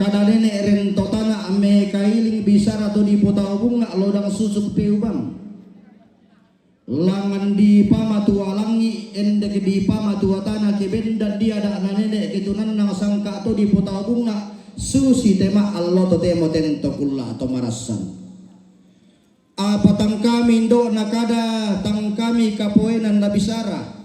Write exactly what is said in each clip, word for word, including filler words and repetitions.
Kada nene' rento tana' mekailing bisara to dipotau bunga' lodang susuk peubang. Langngan dipamatua langngi' endek dipamatua tana' kebendan diada'na nene' ketunannang sangka' to dipotau bunga' susi tema' allo totemo tento kulla' to marassan. Apa tang kami indo'na kada, tang kami kapoenan na bisara.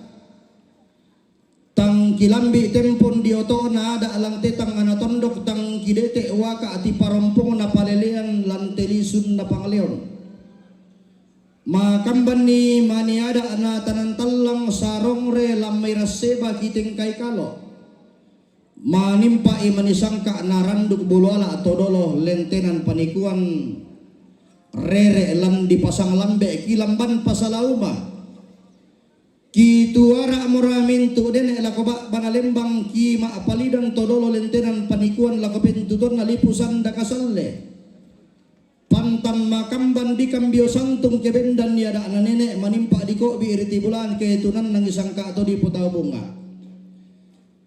Tang kilambi' tempon dio to'na ada' lan te tangngana tondok, tang kidete' waka' tiparompongna palelean lan te lisunna pangleon. Makambanni mani ada' na tanantallang sarongre lan mai Rasseba kitengkai kalo'. Manimpa'i mani sangka' na randuk bulu ala' to dolo lentenan panikuan rere' lan dipasang lambe' kilamban pasalauma. Kituara'mora mintu' dene' lako ba'bana lembang, kima'palidan to dolo lentenan panikuan lako pentutuanna lipu sanda kasalle. Pantan makamban dikambio santung kebendan ni ada'na nene' manimpa' diko'bi' ri tibulaan ketunannangi sangka' to dipotau bunga'.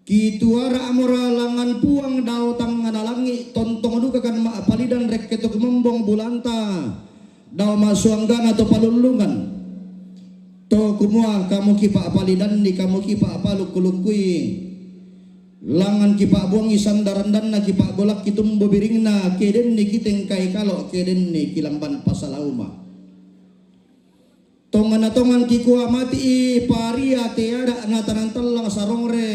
Kituara'mora langngan Puang dao tangngana langngi', tontong dukakan ma'palidan rekke to kumombong bulanta dao masuanggana to palullungan. To kumua kamu kipa'palidanni, kamu kipa'palukku-lukkui, langngan kipa'buangi sanda-randanna, kipa'bolakki tumbu biringna, kedenni kitengkai kalo', kedenni kilamban pasalauma. Tonganna tongan kikua mati'i paria te ada' na tanantallang sarongre,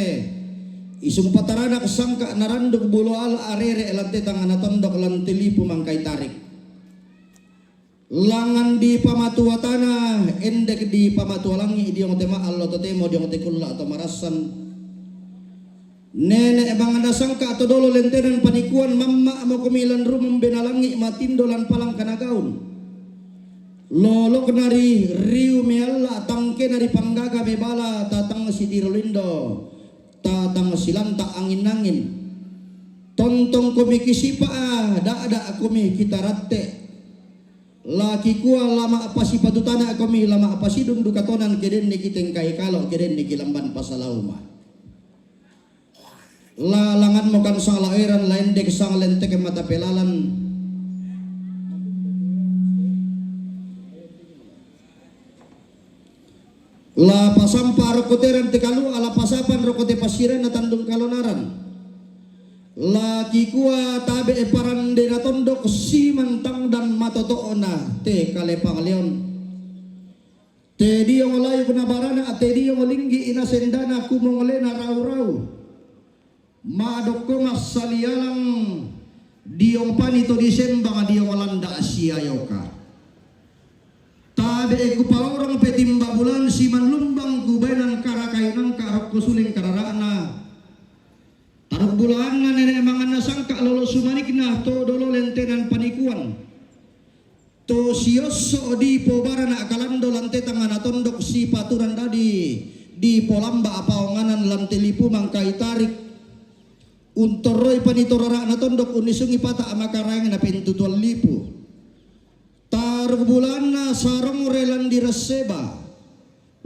isung pataranak sangka' na randuk bulu ala' rere' lan te tangngana tondok lan te lipu mangkai tarik. Langngan dipamatua tana', endek dipamatua langngi' diong te ma'allo totemo diong te kulla' to marassan. Nene' manganna sangka' to dolo lentenan panikuan, mamma'mokomi lan rumung bena langngi' matindo lan palangkana gaun. Lolokna ri riu mealla' tangkena ri panggaga mebala, tatang sidiro lindo, tatang silanta' angin-angin. Tontongkomi kisipa'a, da'da'komi kitaratte'. La kikua la ma'pasipatu tana'komi, la ma'pasidung duka tonan kedenni kitengkai kalo', kedenni kilamban pasalauma. La langnganmo kan sang laeran, la endek sang lenteke mata pelalan. La pasampa rokko teran te kalua', la pasapan rokko te passirenna tandung kalonaran. La kikua tabe'e parandena tondok simantang dan matoto'na te kale pangleon. Te diong layuk na barana, te diong linggi' na sendana kumongolena rau-rau. Madokko massalialang diong pani to disembang diong landa' siayoka. Tabe'e kupaorong pe timba bulan siman lumbang kubaenan karakainangka rokko suleng karara'na. Taruk bulanna nene' manganna sangka' lolo sumanikna to dolo lentenan panikuan. To siosso' dipobarana' kalando lan te tangngana tondok sipaturan dadi dipolamba' paonganan lan te lipu mangkai tarik. Untorroi pani to rara'na tondok unnisungi pata' makaraeng na pentutuan lipu. Taruk bulanna sarongre lan di Rasseba,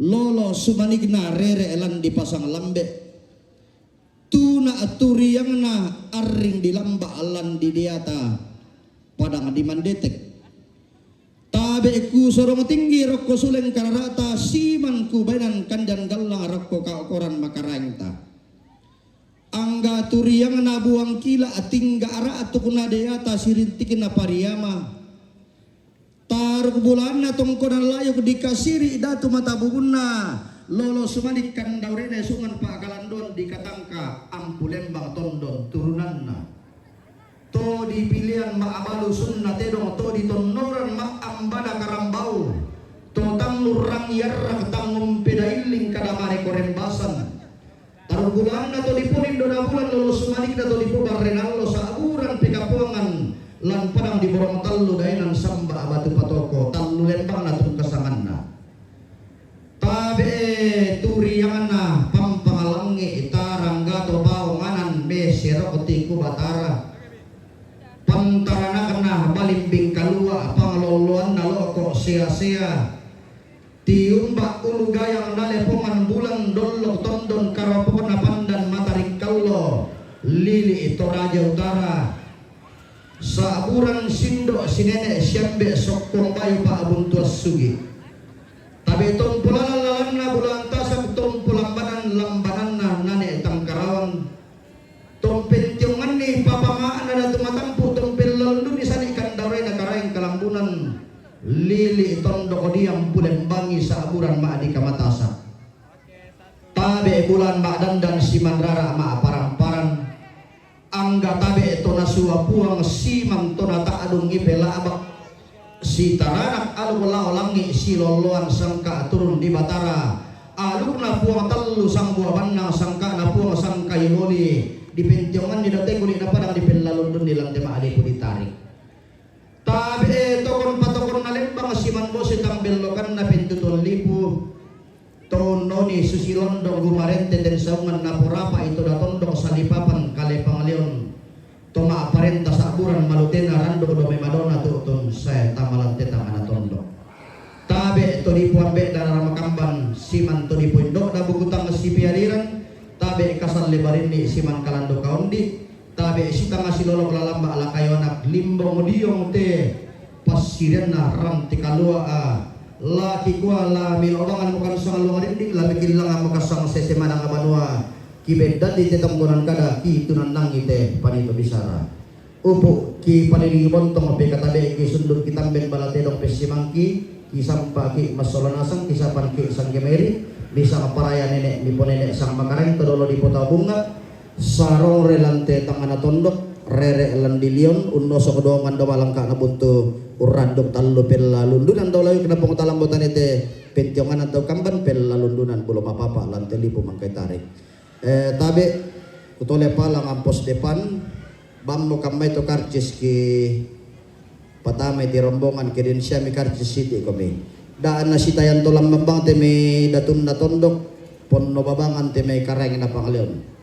lolo sumanikna rere' lan dipasang lambe'. Tuna' turiangna arring di lamba' lan di deata padang di mandetek. Tabe' kusorong tinggi rokko suleng karara'ta siman kubaenan kandan gallang rokko kaokoran makaraengta. Angga turiangna buang kila' tingga ra'tukna deata sirintikna pariama. Taruk bulanna tongkonan layuk dikasiri' datu mata bubunna, lolo sumanik kandaurena sungan pa'kalandoan dikatangka ampu lembang tondon turunanna. To dipilian ma'abalu sunna tedong, to ditonnoran ma'ambana karambau, to tangngurrang yarrak tangngumpedailling kada mare korembasan. Taruk bulanna to dipunindo na bulan lolo sumanikna to dipobarre nallo sa'buran pekapuangan lan padang di borong tallu daenan samba' batu patoko tallu lembangna tungkasanganna. Tabe' turiangna pampang langi' tarangga to paonganan meserok tiku batara. Pantaranakna balimbing kalua' panglolloanna loko' sea-sea. Tiumba' ulu gayang nalepongan bulan dollok tondon karopokna pandan mata rikkallo, lili' Toraja Utara, Sa'buran sindo' si nene' siambe' sokkong bayu pa'buntuan sugi'. Tabe' tompo lalan-lalanna bulaan tasak tompo lambanan-lambananna nane' tangkarawang. Tompentionganni papa ma'na datu matampu' tompen lalundunni sani' kandauraina karaeng kalambunan lili' tondok diampulen bangi sa'buran ma'dika matasa'. Tabe' bulaan ma'dandan simanrara' ma'parang-parang. Angga tabe' to nasua Puang siman to nata'dung ipe la'ba'. Sitaranak aluk lao langi' silolloan sangka' turun di Batara. Alukna Puang tallu sambua bannang sangka'na Puang sangka' iloli. Dipentionganni date kuli' napadang dipellalundunni lante ma'lipu ditarik. Tabe' tokon patokonna lembang siman bose tambellokanna pentutuan lipu. Tonnoni susi londong gumarente ten saungan naporapa ito datondong salipapan kale pangleon. To ma'parenta sa'buran malutena randuk dome madona tu'tun sae tamalante tangana tondok. Tabe' to dipuambe' dara makamban siman to dipuindo'da bukutang sipialiran. Tabe' kasalle barinni siman kalando kaondi. Tabe' sitanga silolok lalamba' lakayo anak limbong diong te passirianna ranti kalua'a. Laki kua la milobangan mukansang luang rindi', la mikillangan mukansang sese manang banua. Kibeddalli te tongkonan kada, kitunannangi te panito bisara. Upu' kipalili bontong pe katabe' kisundun kitamben bala tedong pessimangki, kisampa'ki massola nasang, kisapanki sangge meri, misang paraya nene' miponene' sang makareng to dolo dipotau bunga'. Sarong re lante tangana tondok, rere lan dilion, unnosok doangan do malangka' na buntu, urranduk tallu pella lundunan do layuk na pongtalang botane te pentiongan atau kamban pella lundunan bulo mapapa lante lipu mangkai tarik. Eh, tabe', kutole palang ampos depan, bammo kammai to karcis ki patamai ti rombongan, keden siami karcis siti komi. Da'na sitayan to lambang te mai datunna tondok, ponno babangan te mai karaeng na pangleon.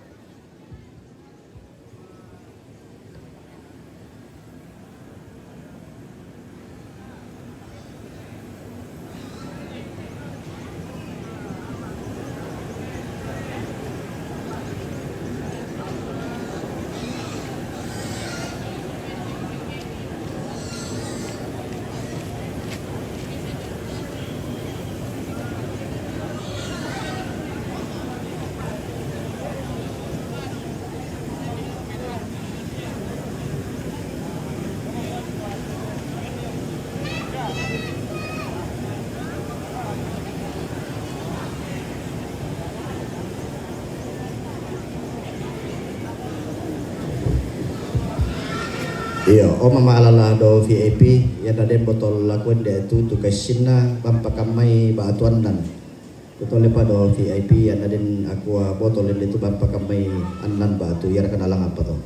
Iyo, o mama alala do V I P, iya na den botol lakuen de tu, tu kaissinna, bang pakammai ba'tu andan. Kutole pa do V I P, iya na den aqua botol de tu, bang pakammai andan ba'tu, iya rakana lang apa to.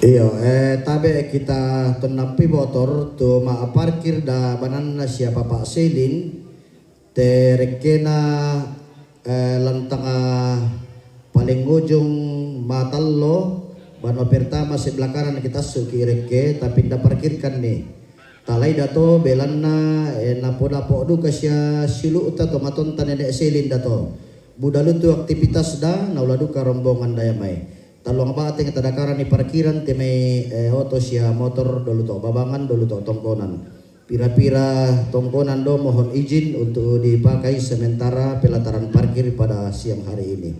Iyo, eh, tabe' kita tonnappi botor tu ma' parkir da bananna sia Papa Selin. Te rekkena, eh, lantanga paling ujung matallo, banua pertama sebelah kanan kita assuki rekke, tapi nda parkirkanni. Talai dato belanna, eh, napo-napo duka sia siulu'ta to matonta nene' Selin dato. Buda lutu aktivitas da, naula duka rombongan daya mai. Talluang bateng tadakaranni parkiran te mai, eh, oto sia motor dolu to babangan, dolu to tongkonan. Pira-pira tongkonan do mohon izin untuk dipakai sementara pelataran parkir pada siang hari ini.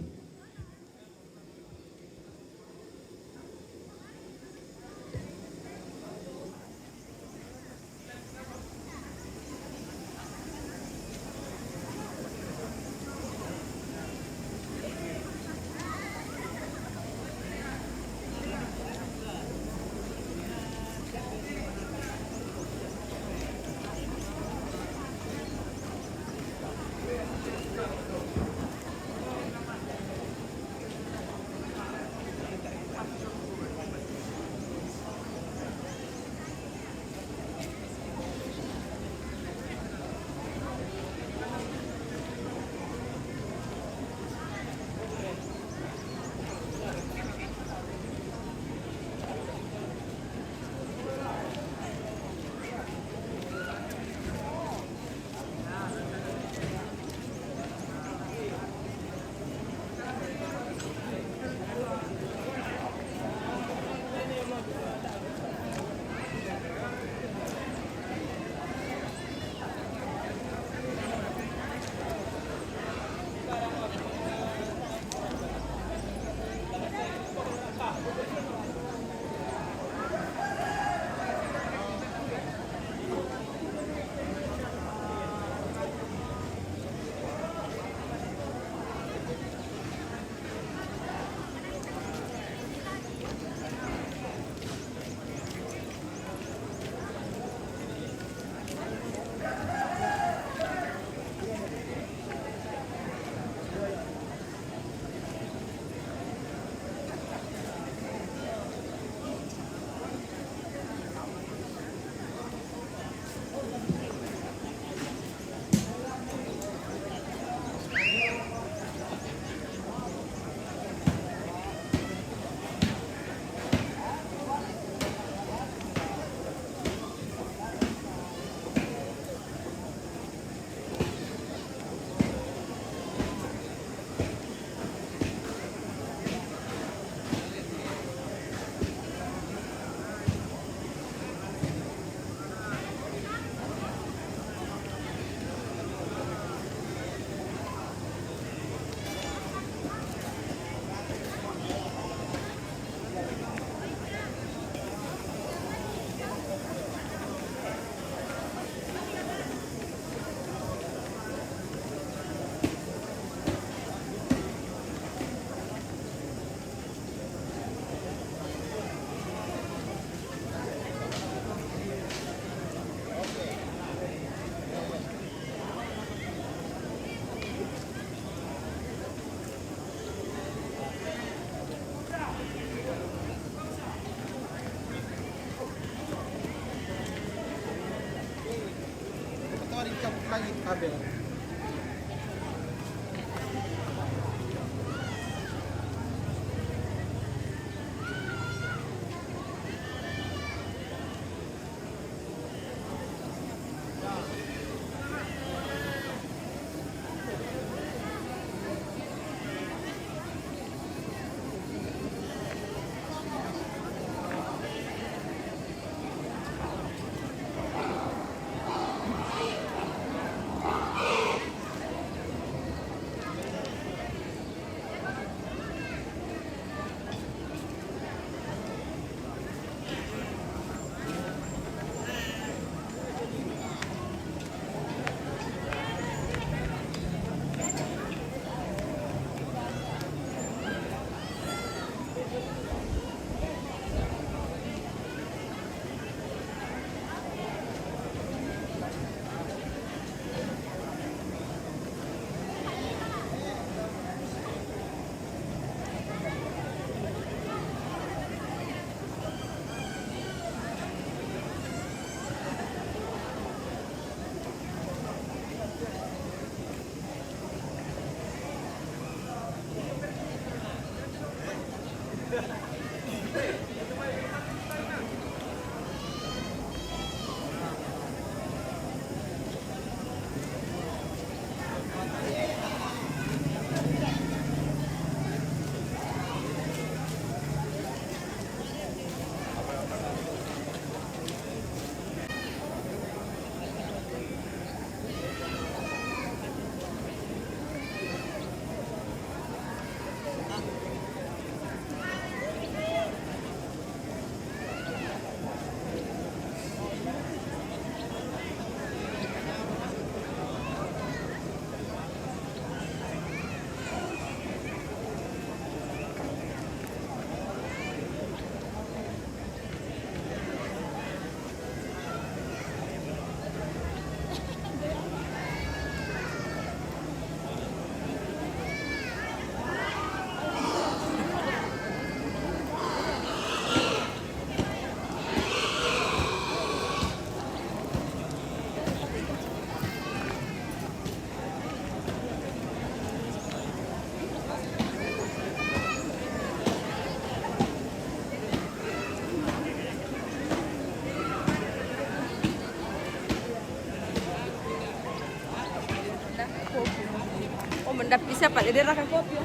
Oh, mendapi siapa? Dia raka kopi.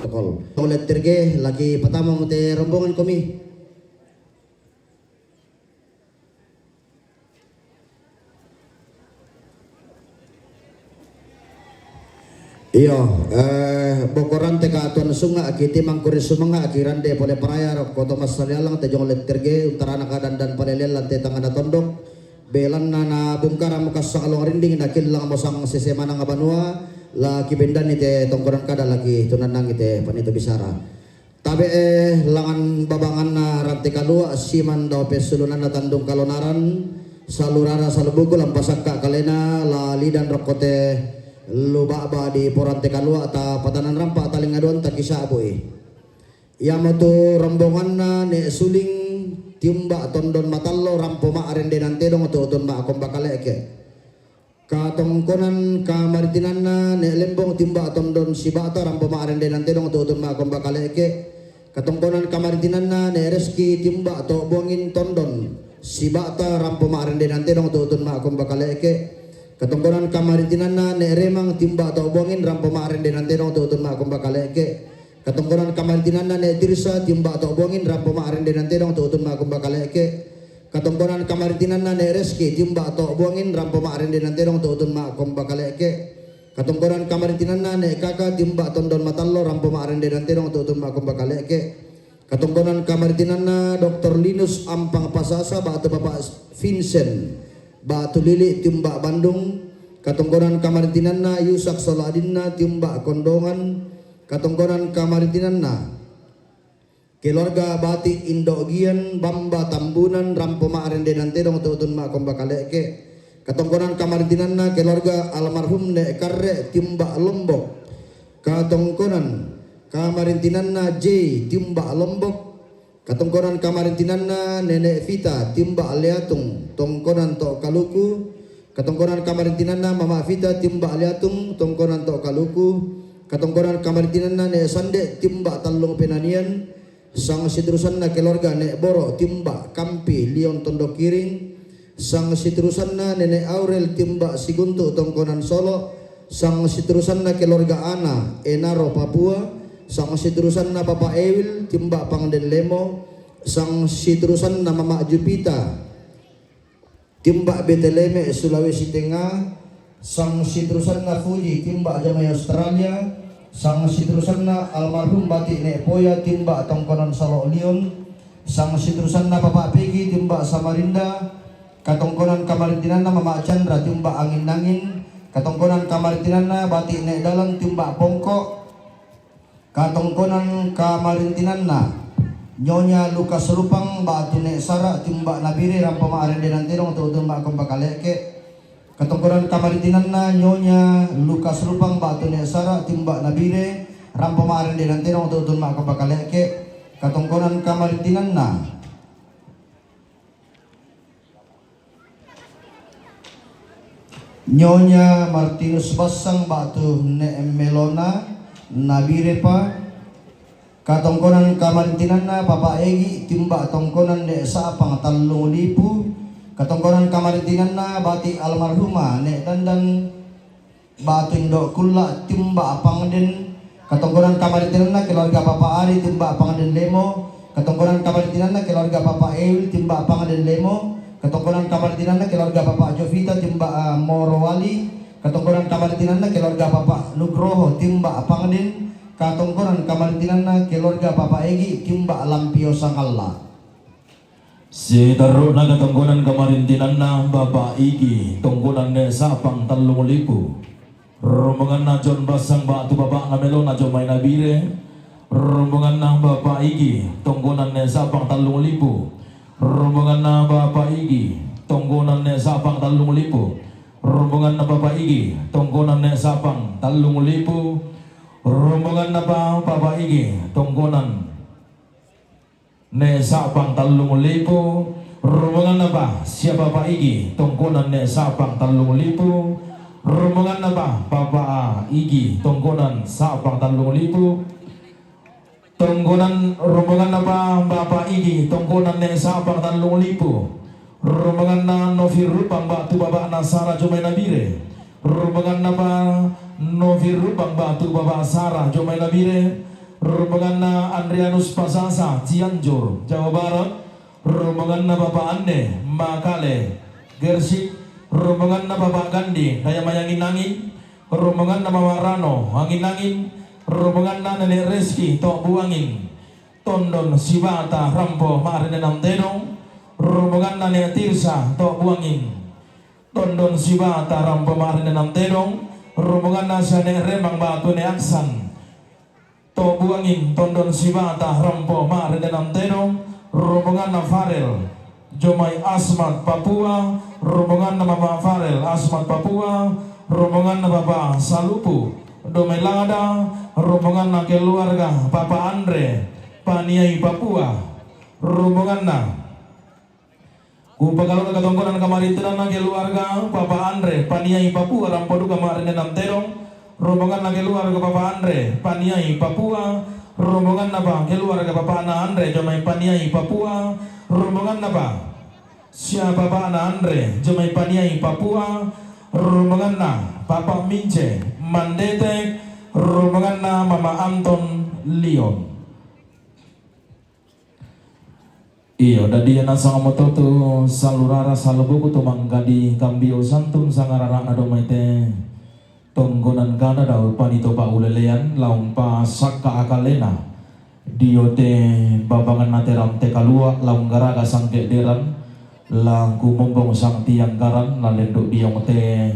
Tokol. Tokol letterge, lagi patama mute rombongan komi. Iyo, eh, bokorante ka tuan sunga, aki timang kuri sumanga, aki rande pole paraya, rokko to massalialang te jong letterge, untarana ka dandan pale lelan te tangana tondok, belanna na bungkara mukassang along rinding, na killang mosang sese manang banua, laki bendani te tongkonan kada laki tunanangi te panito bisara. Tabe, eh, langan babanganna rante kalua, siman dao pessulunanna tandung kalonaran, salurara salubuku lampasakka kalena, la lidan rokkote lubaba di porante kalua, ta patanan rampa taling aduan takisabui. Iamotu rombonganna ne suling timba tondon matallo rampo ma'rende nantedong tu utun ma'komba kaleke. Katongkonan kamaritinanna ne lembong timba tondon sibata rampo ma'rende nantedong tu utun ma'komba kaleke. Katongkonan kamaritinanna ne reski timba to buangin tondon sibata rampo ma'rende nantedong tu utun ma'komba kaleke. Katongkonan kamaritinanna ne remang timba to buangin rampo ma'rende nantedong tu utun ma'komba kaleke. Katongkonan kamaritinanna ne tirsa timba to buangin rampo ma'rende nantedong tu utun ma'komba kaleke. Katongkonan kamaritinanna ne reski timba to buangin rampo ma'rende nantedong tu utun ma'komba kaleke. Katongkonan kamaritinanna ne kaka timba tondon matallo rampo ma'rende nantedong tu utun ma'komba kaleke. Katongkonan kamaritinanna doktor Linus ampang pasasa batu bapak Vincent batu lili timba Bandung. Katongkonan kamaritinanna Yusak Soladinna timba kondongan. Katongkonan kamaritinanna keluarga bati Indo Gian Bamba Tambunan rampo ma'rende nantedong tu utun ma'komba kaleke. Katongkonan kamaritinanna keluarga almarhum ne karre timba Lombok. Katongkonan kamaritinanna J timba Lombok. Katongkonan kamaritinanna nene Vita timba Leatung tongkonan to kaluku. Katongkonan kamaritinanna mama Vita timba Leatung tongkonan to kaluku. Katongkonan kamaritinanna ne sande timba tallung penanian. Sang siterusanna keluarga ne boro timba Kampi Lion Tondok Kiring. Sang siterusanna nene Aurel timba Siguntu tongkonan Solo. Sang siterusanna keluarga Ana Enaro Papua. Sang siterusanna papa Ewil timba Pangden Lemo. Sang siterusanna mama Jupita timba Beteleme, Sulawesi Tengah. Sang siterusanna Fuji timba jamai Australia. Sang siterusanna almarhum bati ne Poya timba tongkonan Solo Lion. Sang siterusanna papa Pegi timba Samarinda. Katongkonan kamaritinanna mama Chandra timba angin-angin. Katongkonan kamaritinanna bati ne Dalang timba Pongko. Katongkonan kamarintinanna Nyonya Lukas Rupang batu ne Sara timba Nabire rampo ma'rende nantedong tu utun ma'komba kaleke. Katongkonan kamarintinanna Nyonya Lukas Rupang batu ne Sara timba Nabire rampo ma'rende nantedong tu utun ma'komba kaleke. Katongkonan kamarintinanna Nyonya Martinus Bassang batu ne Melona Nabirepa. Katongkonan kamarintinanna papa Egi timba tongkonan ne Sapang tallung lipu. Katongkonan kamarintinanna bati almarhuma ne Dandan batu Indo Kulla timba Pangden. Katongkonan kamaritinanna keluarga papa Ari timba Pangden Lemo. Katongkonan kamaritinanna keluarga papa Ewil timba Pangden Lemo. Katongkonan kamaritinanna keluarga papa Jovita timba, eh, Morowali. Katongkonan kamaritinanna keluarga papa Nugroho timba Pangden. Katongkonan kamaritinanna keluarga papa Egi timba Lampio Sangalla. Siterruna katongkonan kamarintinanna Bapa Igi, tongkonan ne Sapang tallung lipu. Rombonganna John Bassang batu bapa'na Melona jomai Nabire. Rombonganna Bapa Igi, tongkonan ne Sapang tallung lipu. Rombonganna Bapa Igi, tongkonan ne Sapang tallung lipu. Rombonganna Bapa Igi, tongkonan ne Sapang tallung lipu. Rombonganna pa Bapa Igi, tongkonan ne Sapang tallung lipu. Rombonganna pa sia Bapa Igi, tongkonan ne Sapang tallung lipu. Rombonganna pa Bapa Igi, tongkonan Sapang tallung lipu. Tongkonan, rombonganna pa Bapa Igi, tongkonan ne Sapang tallung lipu. Rombonganna Novi Rupang batu bapa'na Sara jomai Nabire. Rombonganna pa Novi Rupang batu bapa Sara jomai Nabire. Rombonganna Andrianus Pasasa, Cianjur, Jawa Barat. Rombonganna Bapak Ande, Makale, Gersik. Rombonganna Bapak Gandhi, Daya Mayangin Angin. Rombonganna Mama Rano, Angin-Angin. Rombonganna Nenek Reski, Tok Buangin. Tondon Sibata, Rampo Marinenang Tedong. Rombonganna Nek Tirsa, Tok Buangin. Tondon Sibata, Rampo Marinenang Tedong. Rombonganna Sia Nek Remang, Batu Nek Aksan, Tok Buangin. Tondon Sibata, Rampo Marinenang Tedong. Rombonganna Farel, Jomai Asmat, Papua. Rombonganna Mama Farel, Asmat, Papua. Rombonganna Papa Salupu, Domelada. Rombonganna keluarga Papa Andre, Paniai, Papua. Rombonganna Kupakaloka katongkonan kamarintinanna keluarga Papa Andre, Paniai, Papua, rampo duka Marinenang Tedong. Rombonganna keluarga Papa Andre, Paniai, Papua. Rombonganna pa keluarga Papana Andre, Jomai, Paniai, Papua. Rombonganna pa sia Papana Andre, Jomai, Paniai, Papua. Rombonganna Papa Mince, Mandete. Rombonganna Mama Anton, Lyon. Iyo, dadi nasang moto tu salurara salobuku tu manggadi kambio santun sangararana domaite tonggonan kada dau panito paulelean laung pasakka akalena diote babangan nateram te kalua laung garaga sangke deran laung kumombong sang tiang garan lalenduk diong te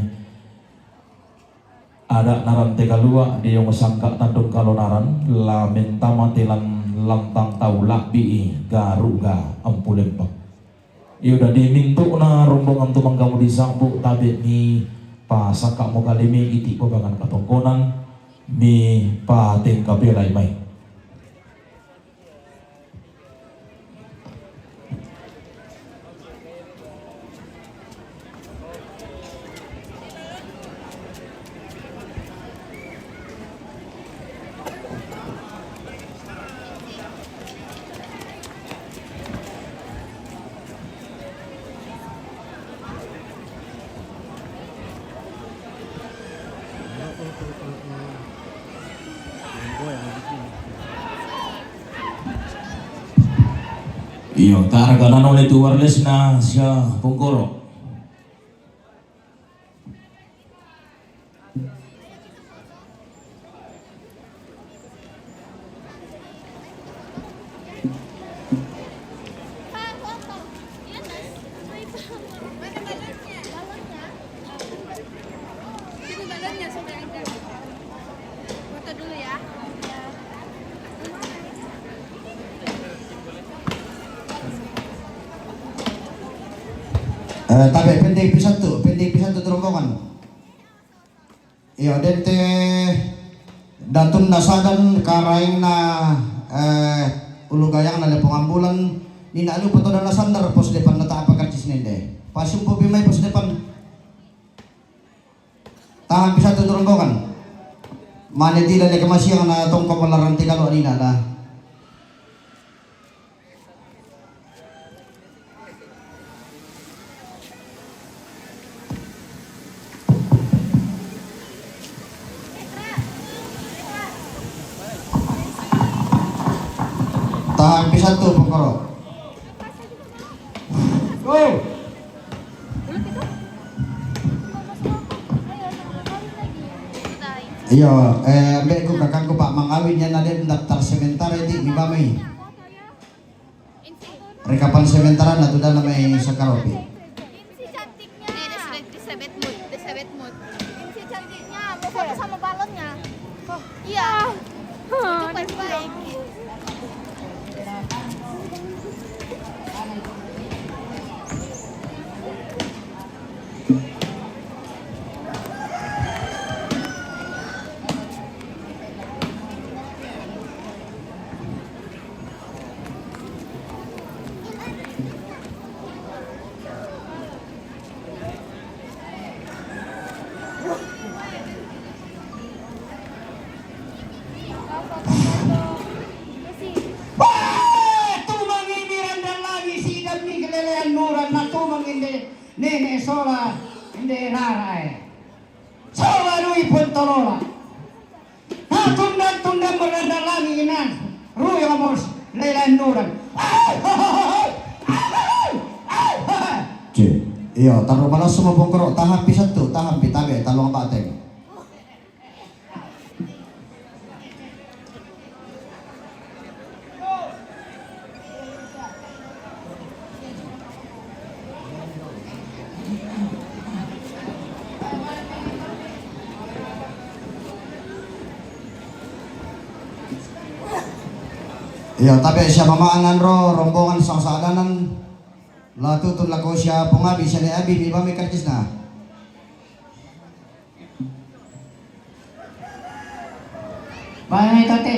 Ada naran te kalua diong sangka tandung kalonaran la mentama te lan lantang tau labbi i garuga empulempeng. Iyo dadi mintu'na rombongan tu mangkamu disambu tabe mi pasakka mo kale mi iti babangan katongkonan mi patengka belai mai. Iyo, ta arga nano le tu wireless na sia pungkoro. Sini balonnya, sudah ada. Foto dulu ya. Eh, tabe pendek pisatu, pendek pisatu tu rombongan. Iyo, dente datunna Sadan, karaengna, eh, ulu gayangna Lepong Ambulan, nina lupa to dana sandar pos depan na ta apa karcis nende. Pasumpu bimai pos depan. Tahan pisatu tu rombongan. Mane tila le kemasiang na tongko pelaran tiga lo nina na. Tahan pisatu pokoro. Go. Iyo, eh, ambekku kakangku Pak mangawin ya nadem daftar sementara di mibamai. Rekapan sementara na tu dalam mai sakaropi. Ini si cantiknya. Ini, ini sudah disebut mood, disebut mood. Ini si cantiknya, mau foto sama balonnya. Oh, iya. Ah. Itu paling baik. Wah, tumang ini randang lagi sidang ni kelelean nuran na tumang inde nene sola inde rarae. Sola nui pontolola. Natunda-tunda meranda langi na Ruyung amos, lailain nuran. Cie. Iyo, tarru malassu mapongkoro, tahampi sattu, tahampi tabe, talluang bateng. Iya, tabe sia mamaangan ro rombongan sangsadanan, la tutun lako sia pongabi, sia ne abi mi bami karcisna. Bane tate.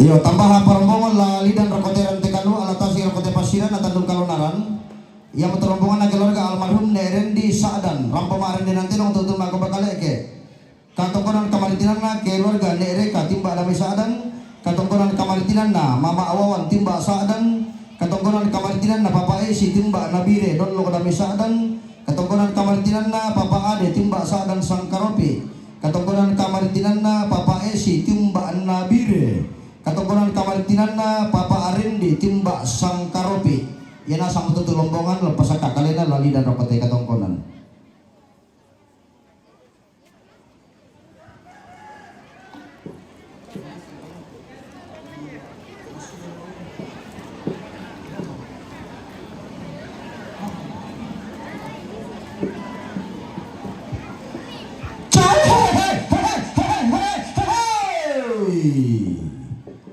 Iyo, tambaha parombongan la lidan roko te rante kalua, ala tasi roko te pasiran, na tandung kalonaran. Iya, matu rombonganna keluarga almarhum Ne Rendi Sa'dan, rampo ma Rendi nanti dong tutu mako bakale ke. Katongkonan kamaritinanna keluarga Ne Reka timba Dame Sa'dan, katongkonan kamaritinanna Mama Wawan timba Sa'dan, katongkonan kamaritinanna Papa Esi timba Nabire Dollo Dame Sa'dan, katongkonan kamaritinanna Papa Ade timba Sa'dan Sangkaropi, katongkonan kamaritinanna Papa Esi timba Nabire, katongkonan kamaritinanna Papa Arendi timba Sangkaropi. Iya nasang tutu lombongan, leppasakka kalena lali dan rokote katongkonan.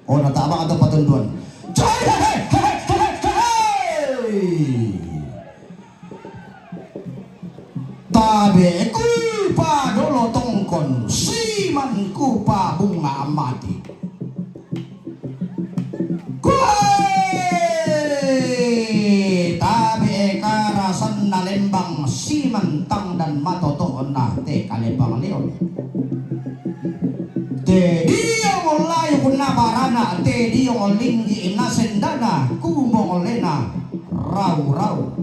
Oh, natabang atau patunduan. Tabe kupa dolo tongkon, siman kupa bunga mati. Kue tabe karasanna lembang, siman tangdan matoto'na te kalembang leon. Te diong layuk na barana, te diong linggi na sendana, kumong lena rau-rau.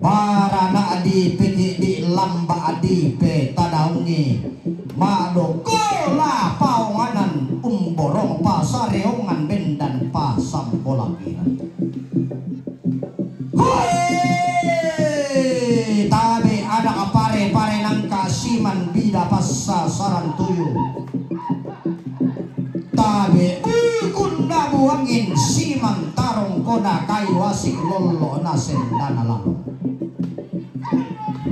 Barana dipegedde lamba dipetadaungi, madoko la paonganan umborong pasareongan bendan pasampolanginan. Hoi! Tabe anak pare-pare nangka siman bida passasaran tuyu. Tabe bukun nabuangin siman tarong kona kayu asik lollo nasendana lalo.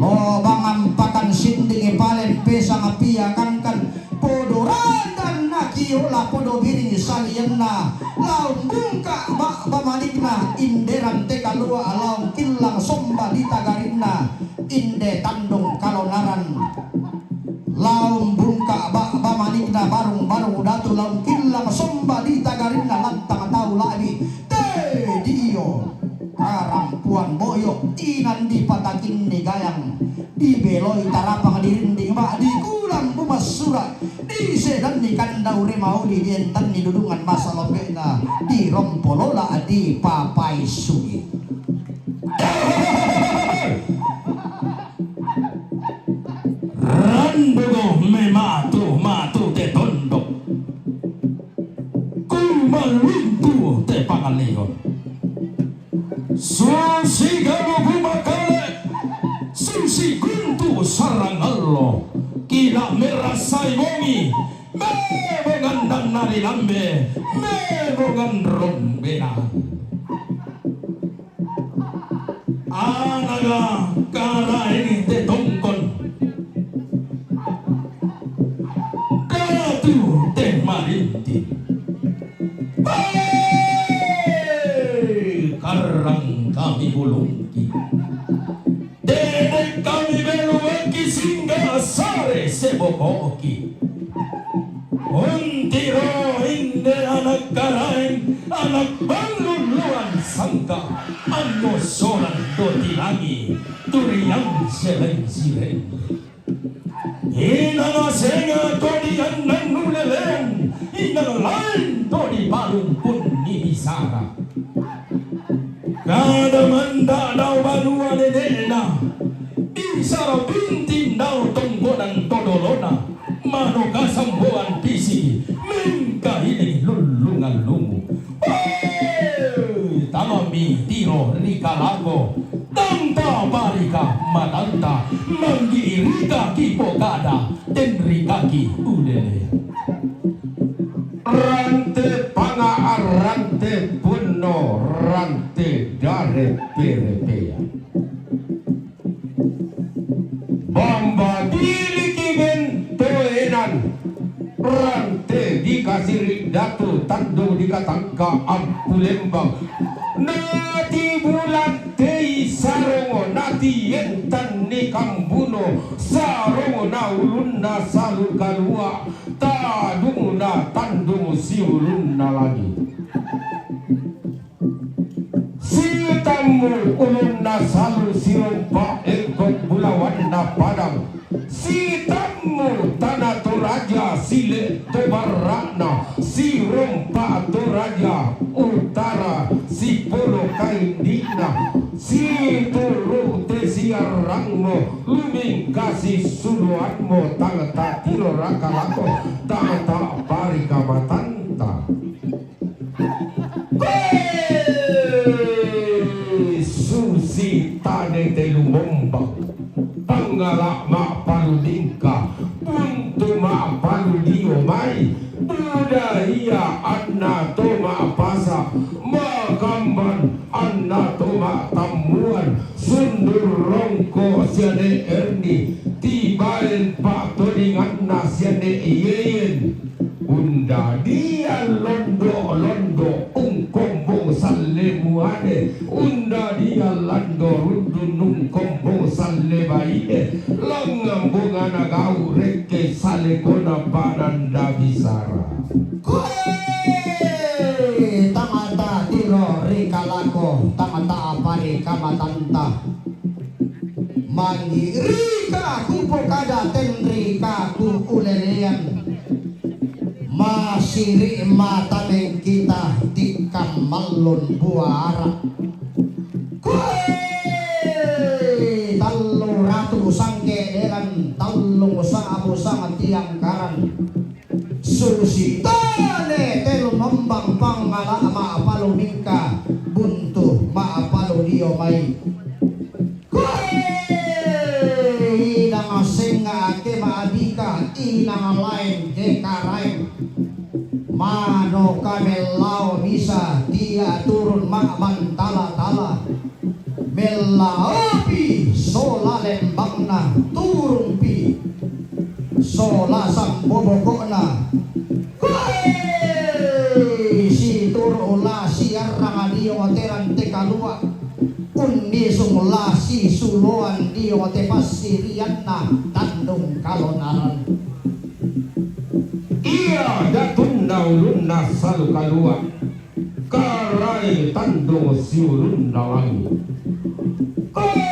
Lobang ampakan sindingi palen pesang pia kangkan. Podo randanna kiola, podo biring salianna, laung bungka ba'ba manikna, inde rante kalua, laung killang somba di tagarinna, inde tandung kalonaran. Laung bungka ba'ba manikna, barung-barung datu, laung killang somba di tagarinna, lantang tau la'bi. Te dio karampuan boyo, inan dipatakinni gayang, dibeloi tarapang dirinding ba, dikulang bumassura, disedanni kandau remauli, dientanni dudungan masa lombe'na, dirompo lola dipapaissu'i. Randugo mematu-matu te tondok. Kumalintu te pangaleon. Susi galugu makale, susi guntu sarangallo, kila merasai bongi, mebongan dannari lambe, mebongan rombena. Anaga karaeng te tongkon. Datu te marinti. Hei! Karrang kami bulungki. Dedek kami beluaki singga sare sebokoki. Untiro inde anak karaeng, anak ballulluan sangka, annosoran doti langi, turiang seleng-sileng. Inang asenga to diannang nuleleng, inang lain to dipalung punni bisara. Kada manda dao banua nene'na, bisara binting dao tongkonan to dolona, mano kasamboan pisi, min- Kada tenri kaki ulele. Rante panga'a, rante punno, rante dare perepea. Bamba biliki bento enan. Rante dikasiri datu tando dikatangka ampulembang. Nati bulan tei sarongo nati entan ni kambuno sarongo na ulunna salu kalua tadungna tandung siulunna langi. Sitammu ulunna salu sirompa engkok bulawanna padang. Sitammu tana Toraja sile to barra'na sirompa Toraja utara sipolo kaindi'na. Situru te siarrangmo lumingka sisudoanmo tang tatiro raka lako tang ta parikamatanta. Susi tane te lumombang, pangala ma'palu lingka, buntu ma'palu lio mai, budaya anna to ma'pasa, makamban anna to ma'tammuan, sundur rongko siane erni, tibaen pa'todinganna siane iyeyen. Unda dia londo-londo ungkombong salle muane, unda dia lando rundun ungkombong salle baine, langngan bongana gau rekke salekona pananda bisara. Koe tangata tiro ri kalako, tangata apa ri kamatanta. Mangi rika kupokada tenrika ku ulelean. Masiri matameng kita tikkang mallun buara. Koe tallu ratu sangke deran tallung sabu sang tiang karan. Susi tane telu mambang pangala ma'palu mingka buntu ma'palu dio mai. Koe inang senga ke ma'bika inang laeng ke karaeng. Mano kamellao bisa tia turun ma'bantala-tala. Mellaopi sola lembangna, turungpi sola samboboko'na. Koe situru' la siarrang dio te rante kalua', unnisung la sisuloan dio te passirianna tandung kalonaran. Ia datunna ulunna salu kalua'. Karaeng tandung siulunna langi'. Koe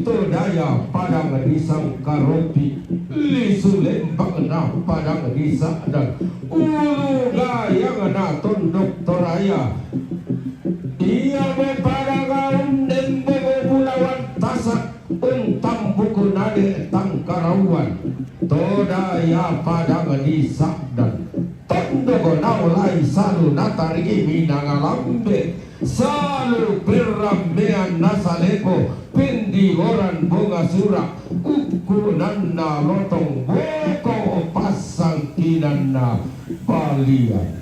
to daya padang disangkaropi, lisu lembangna padang disa'dan, ulu gayangna tondok Toraya. Ia me padang aun dembo bulawan tasak. Untambuku nade tangkarauan, to daya padang disa'dan, tondok naolai salu natarigi minanga lambe, salu perrammean nasaleko, pendigoran bonga sura', ukkunanna lotong boko passangkinanna balian.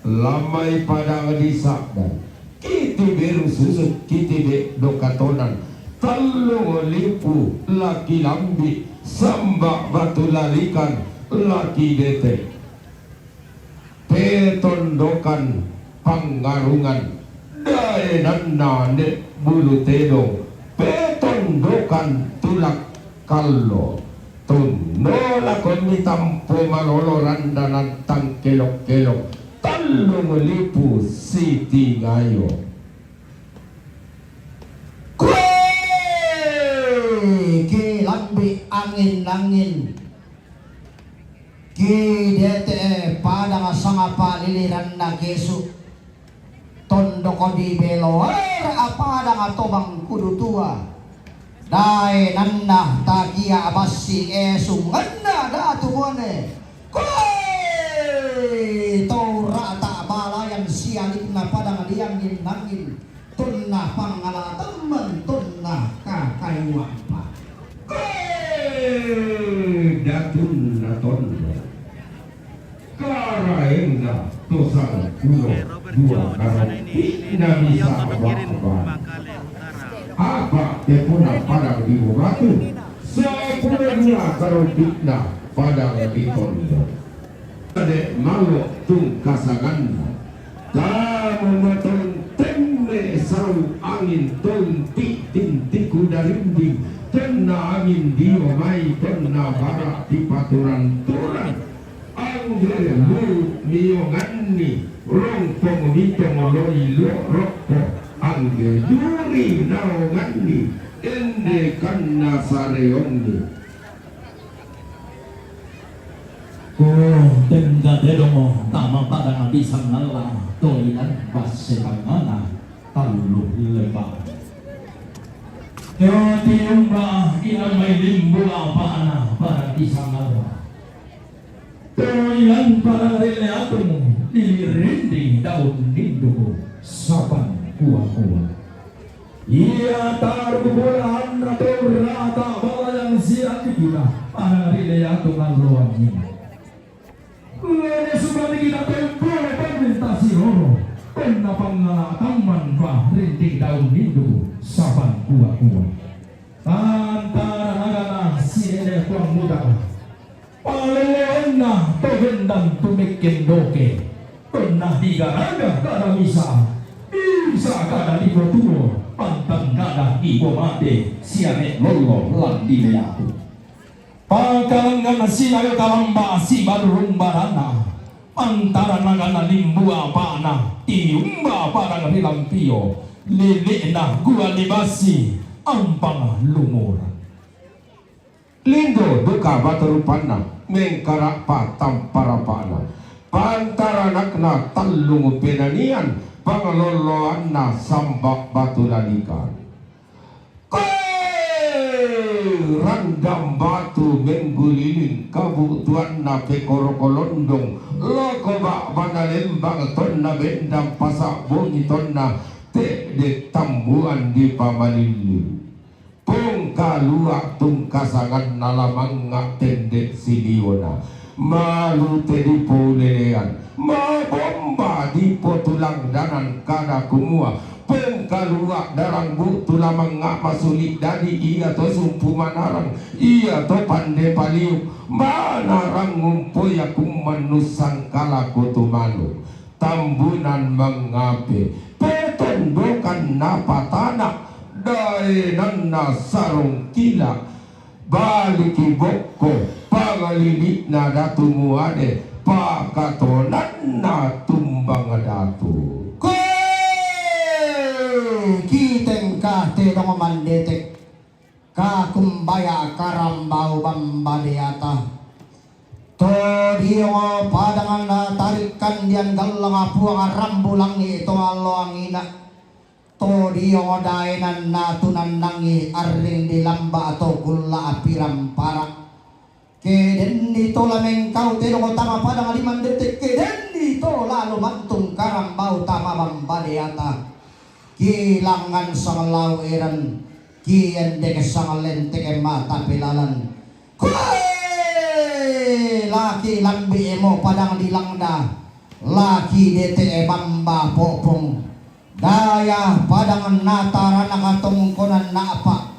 Lammai padang disa'dan, kitibe rususuk, kitibe dokatonan, tallung lipu laki lambi, samba batu lalikan laki dete. Petondokan pangngarungan, daenanna ne bulu tedong, petondokan tulak kallo. Tunno lakonni tampo malolo randanan tangkelok-kelok, tallung lipu sitingayo. Koe ke lambi angin-angin, ki dete padang sangapa liliranna kesu. Tondoko dibeloera padang tobang kudu tua. Daenanna takia bassi esungenna datu bone. Koe taurata balayan sialikna padang diangin-angin. Tunna pangala temmen, tunna kakaiwampa. Koe na tondo. Karaengna to sangpulo dua karompina bisa baba. Apa tepuna padang di bobatu, sapulo dua karompina padang di tondo. Ade malo tungkasanganna. Tamu matong temme sau angin tonti tintiku darinding, tonna angin dio mai tonna bara tipaturan-turan. Angge lu mionganni rongkong mitong loi lo rokko, angge duri naonganni ende kanna sareonni. Ko tengga dedomo tama padang di sangalla toinan basse tangana tallu lembang. Yo tiumba ina mai limbu apana padang di sangalla. Toinan padang rile atung lili rinding daun nindu sapan kua-kua. Ia taru bola anna tau rata bala yang siap kita. Anak rile atung alloang ini. Lene subani kita tempore pemerintah si roro. Penna pangala tamman ba rinding daun nindu sapan kua-kua. Tantara nagana si ene kuang muda. Paleleonna to gendang tumekken doke. Tonna digaraga kada misa, bisa kada dipotuo, pantang kada dipomate, siame lollo lan dileaku. Pakalangan sinaga kalamba sibarung barana, antara nagana limbu apana, tiumba padang rilampio, lele'na gua libasi, ampang lumurang. Lindo duka batu rupanna, mengkara'pa tamparapa'na, pantaranakna tallung penanian, pangalolloanna samba batu lalikan. Koe randam batu mengguliling, kabu'tuanna pekoro kolondong, loko ba'bana lembang tonna bendang pasa bongi tonna te'de tambuan dipamalilling. Pong kalua' tungkasanganna la mangnga' tende siliona, malu te dipoulelean, mabomba dipotulangdanan kada kumua, pong kalua' darang bu'tu la mangnga' masuli' dadi, iato sumpu manarang, iato pande paliu, manarang umpoya kummannussang kalako tumanu. Tambunan mangngape, petondokan napatana, daenanna sarong kila, baliki bokko, pangalili'na datu muane, pakatonanna tumbang datu. Koe kitengka tedong mandetek. Kakumbaya karambau bamba deata. To dio padang na tarikkan dian gallang puang rambu langi to alloangina. To dio daenan na tunannangi arring di lamba to kulla api rampara. Kedenni to la mengkau tedong tama padang di mandetek, kedenni to la lumantung karambau tama bamba deata. Kilangan sanglau eran, kiendek sanglenteke mata pelalan. Koe laki lambi emo padang di langda, laki dete e bamba popong. Dayah padang na tarana katongkonan na apa,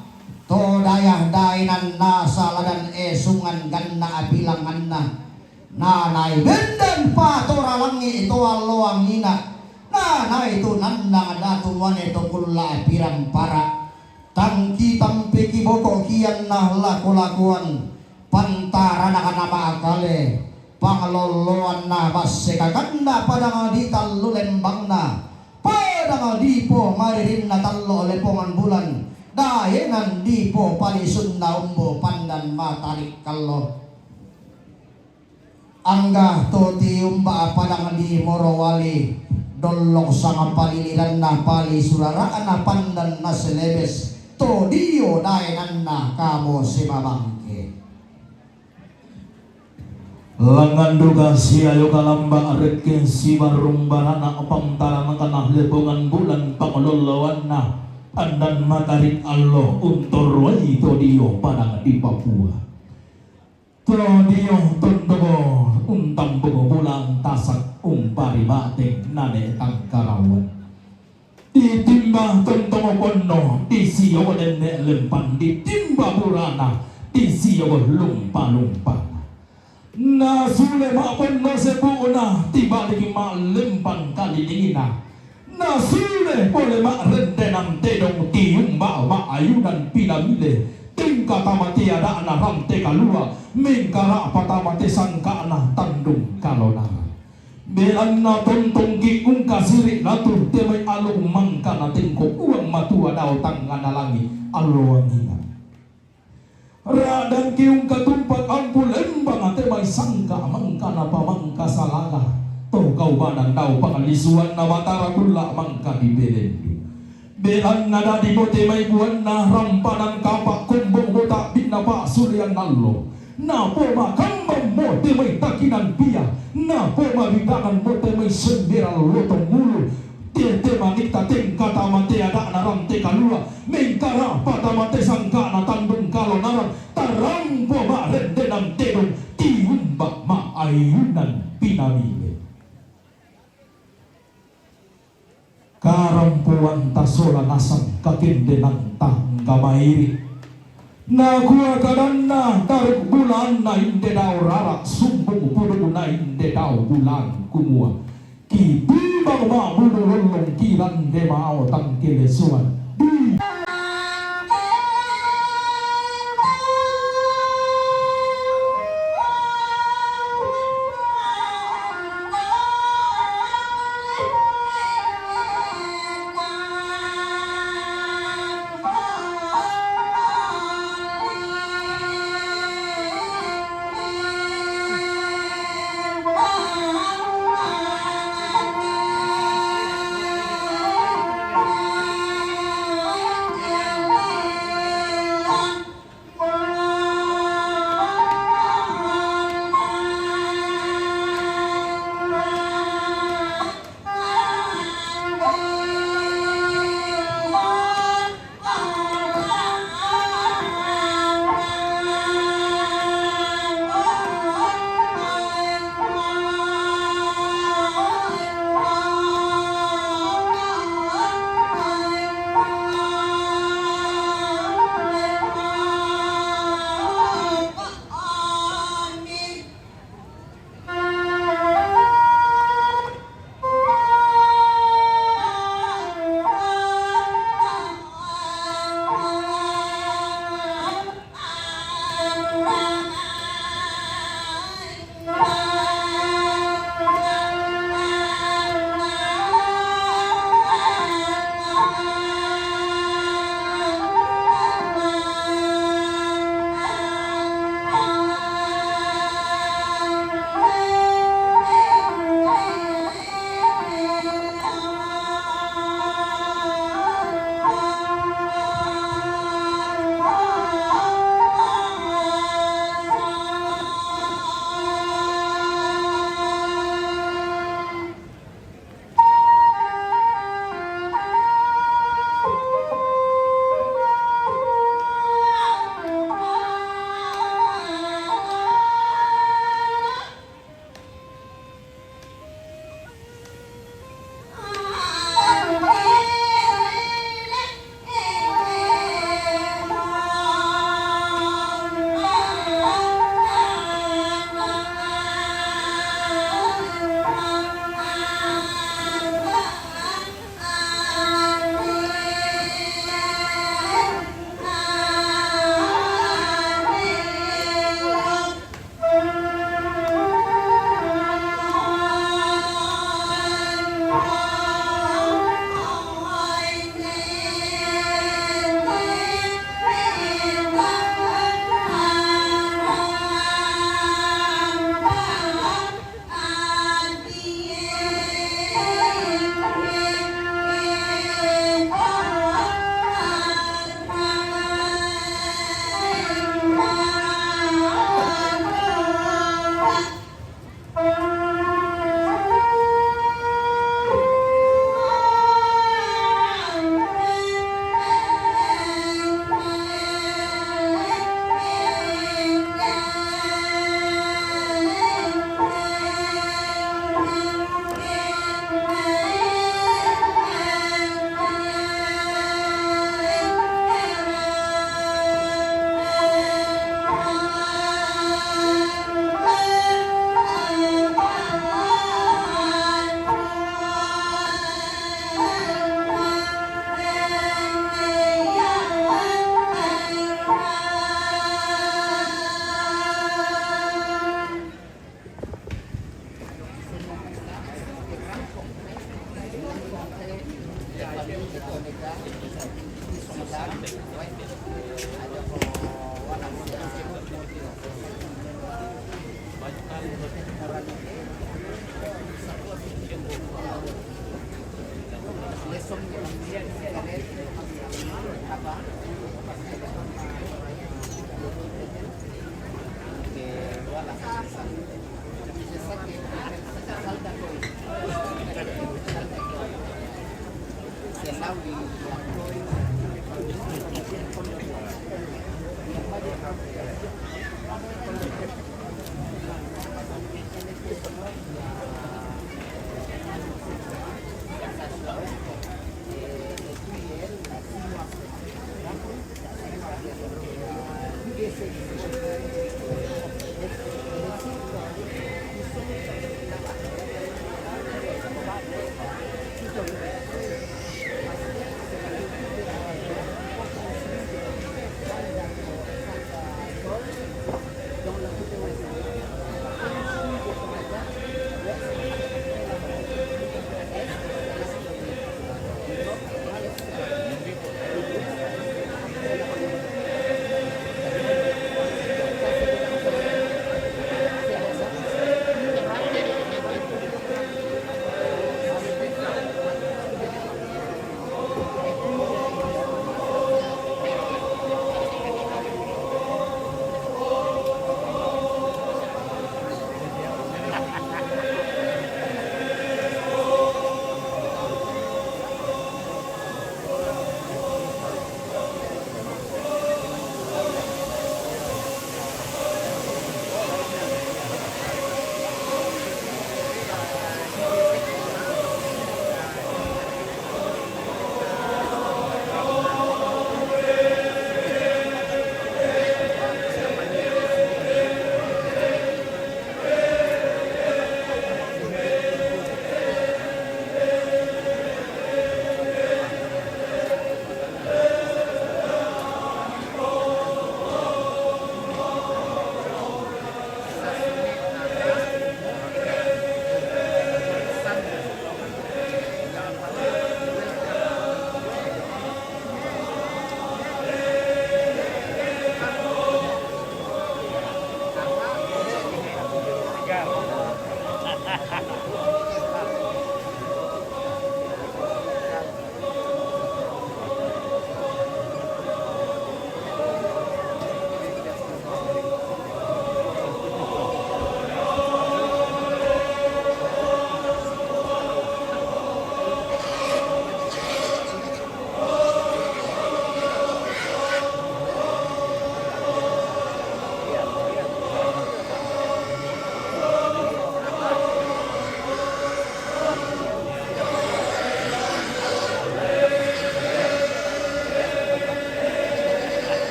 to dayah daenan na saladan e sungan ganna abilanganna. Nanai bendan patora langi to alloangina. Nanai tu nannang datu muane to kulla api rampara. Tangki tampeki boko kianna lako-lakoan. Pantarana kana makale. Panglolloanna basse kakanda padang di tallu lembangna. Padang dipo maririnna tallo lepongan bulan. Daenan dipo palisunna umbo pandan matarik kallo. Angga to tiumba padang di Morowali, dollok sanga paliliranna pali surara'na pandanna selebes, to dio daenanna kamo semabangke. Langngan duka siayo kalamba rekke sibarrung barana pangtaranakna lepongan bulan panglolloanna pandan matarik allo untoroi to dio padang di Papua. Todiyo tontoko untambung bulan tasak umpari bateng nane tangkarawan. Ditimba tontoko ponno, disiyogo denne lempan, ditimba burana, disiyogo lumpa-lumpana. Na sule ma' ponno sebu'na, tibaliki ma' lempan kalilingina. Na sule pole ma' rendenan tedong, tiyumba ma' ayunan pinamile, tingka tamate ada'na rante kalua, mengkara'pa tamate sangka'na tandung kalonaran. Belanna tontongki' ungkasiri' latu te mai aluk mangkana tengko Puang Matua dao tangngana langi' alloanginna. Ra'dangki' ungkatumpak ampu lembang te mai sangka' mangkana pamangkasalaga to kaubanan dao panglisuanna Batara kulla' mangka dipelendu. Belanna dadi mo te mai buanna rampanan kapa' kombong mo ta'binna pa'sulean allo. Napomakambang mo te mai takinan pia, napomabidangan mo te mai semberan lotong ulu, te, te manitta tengka tamate ada'na rante kalua, mengkara'pa tamate sangka'na tandung kalonaran, tarampo ma' rendenan tedong, tiyumba ma' ayunan pinamile. Karampoanta sola nasang kakendenanta angga mairi'. Nakua kadanna taruk bulaanna inde dao rara', sumbung pudukna inde dao bulaan, kumua, "Kitimbang ma'budu lollong, kirande mao tangkelesoan." Di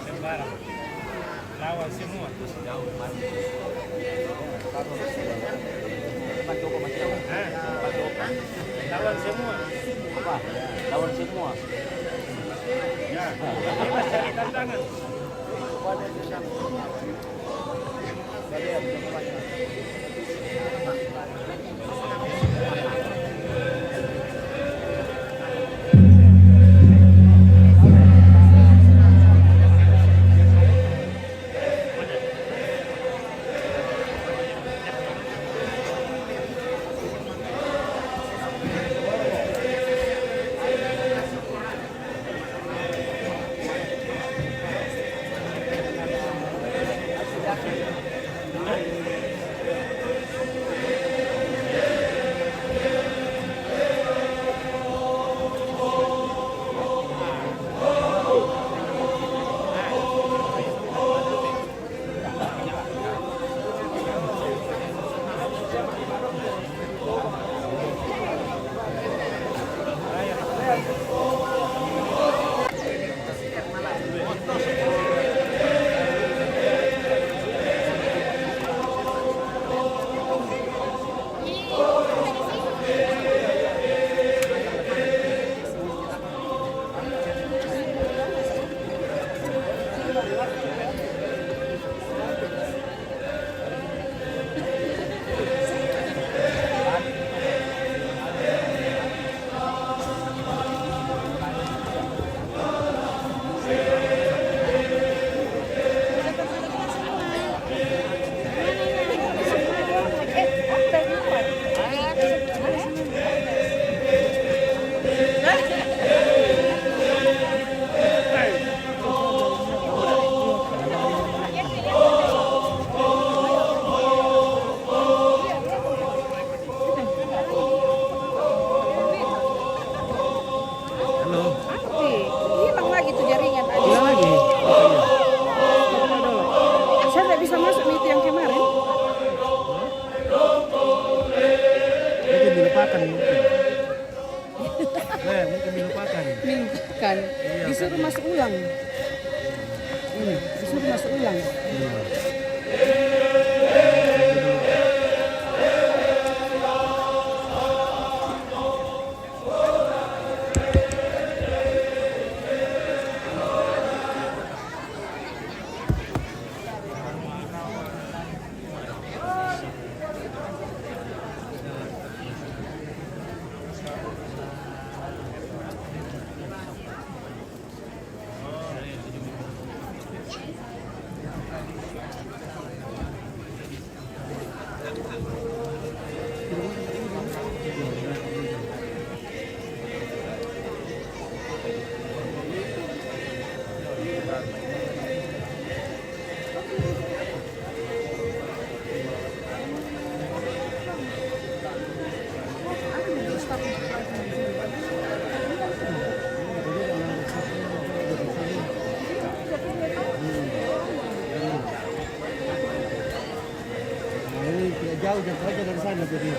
Sembarang. Lawan semua. Ah, lawan semua. Apa? Lawan semua. Ya. Ini masih ada tantangan. Kan, disuruh masuk ulang. Hmm, disuruh masuk ulang. Nah, ini tidak jauh, jangkau aja dari sana jadi.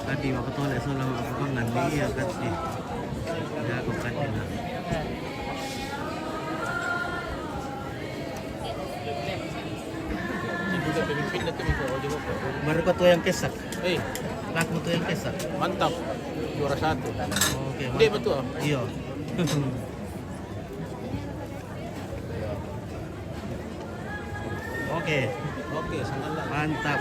Kati, mapatole, so lang ako kang nandi, ya, kati. Ya, ako kati na. Baru ka tu yang kesak? Eh. Laku tu yang kesak? Mantap. Juara satu. Oke, mantap. Iya. Oke. Oke, sangat. Mantap.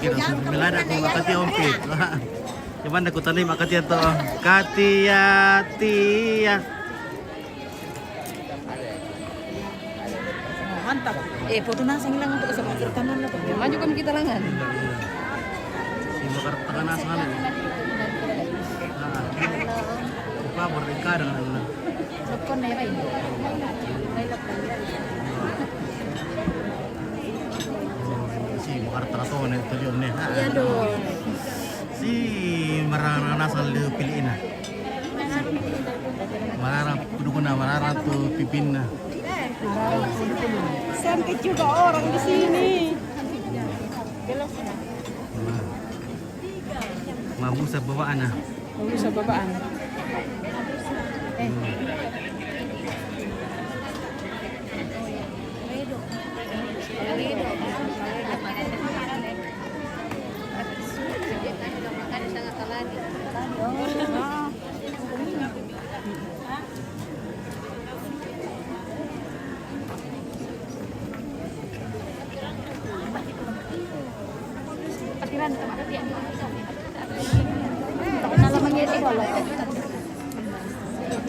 Oke, langsung melada ko makati ompit. Cuman aku tadi makati atau katia tia. Mantap. Eh, foto nasa ngilang untuk sama kita mana tuh? Maju kami kita langan. Si bakar tengah nasa kan. Nah, apa berdeka dengan. Lokon na yun. Si bakar tengah tuh nih tujuan nih. Iya dong. Si mararanasan lu piliin na. Mararang kudu na, mararang tu pipin na. Sempit juga orang di sini. Mabusa bawaan na. Mabusa bawaan.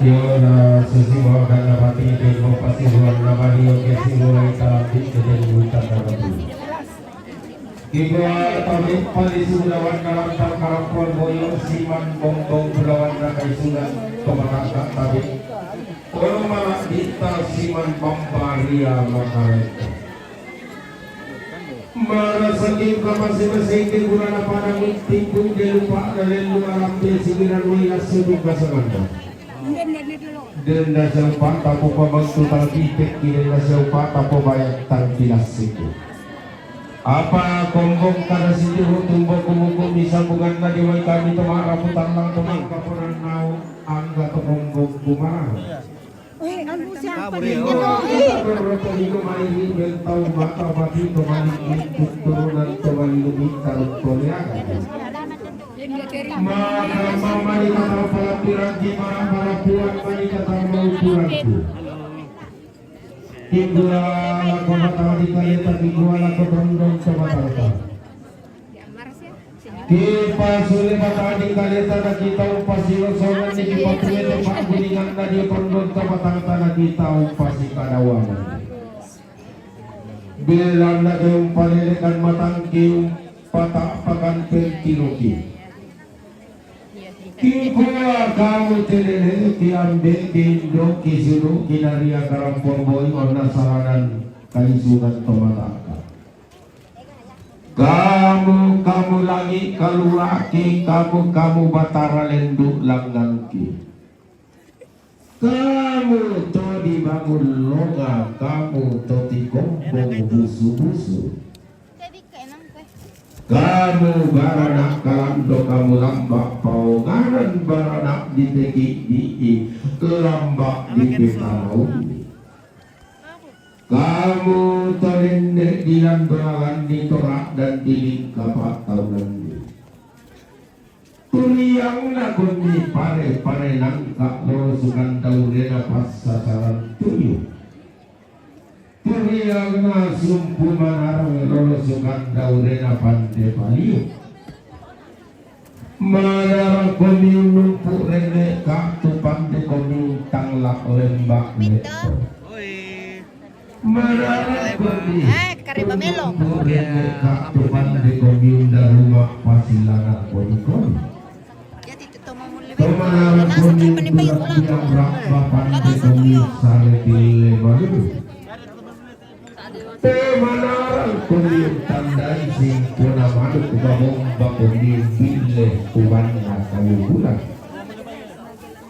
Yo na sisi bawa dan napati dan mau pasti buat nama dia ke si buat kita ambil ke jadi hutan nama tu. Ibu tabi pali sudawan dalam tangkarapuan boyo siman bombong budawan rakai sudan pematangkak tabi. Tolong malah kita siman pambaria makareta. Marasaki kapasi-pasi ke gurana pada minti pun dia lupa dan lalu alam dia sigiran wila sudut basanganda. Denda siapa tapo pabantu talkite, denda siapa tapo bayar talkinas itu. Apa kombong kada sijuhu tumbo kumuku misambungan na diwai kami toma raputan lang toma kaponan nau angga to kombong bumarang. Eh, anu siapa nih? Berroto higo mairi bentau mata bati to maling mintuk turunan to maling mintar koleaga. Maka mama di kata palapiran di para para puan mani kata mau puranku. Kibula lako mata di kaleta kibula lako tondong to mata. Kipasule mata di kaleta na kita umpasi losongan ni kipatue to pagulingan na di tondong to mata na kita umpasi kadawaman. Bilang na kayong palilikan matang kiyong Pata'pakan pentiloki. Kikua kamu telele kiambe kindo kisudu kinaria karampong boi onna salanan kaisugan tomataka. Kamu, kamu langi kaluaki, kamu, kamu batara lendu langngangki. Kamu to dibangun longa, kamu to tikombong busu-busu. Kamu baranak kalando, kamu lamba paonganan, baranak dipekidii, lamba dipetanauni. Kamu to nenne dilandolanganni torak dan dilingkapa taunanni. Turiangna konni pare-pare nangka lolo sukanda urena passasaran tuyu. Turiangna sumpu manarang lolo sukanda urena pande paliu. Manarang konni numpu rene katu pande konni tangla lemba leto. Manarang konni Eh, kareba melo. Burene katu pande komiunda ruma pasilana koni-koni. Pemanarang konni pula tiang ramba pande komi sale pille malu. Pemanarang konni tandai simpuna madu kubabomba konni pille kubanna kayu bulan.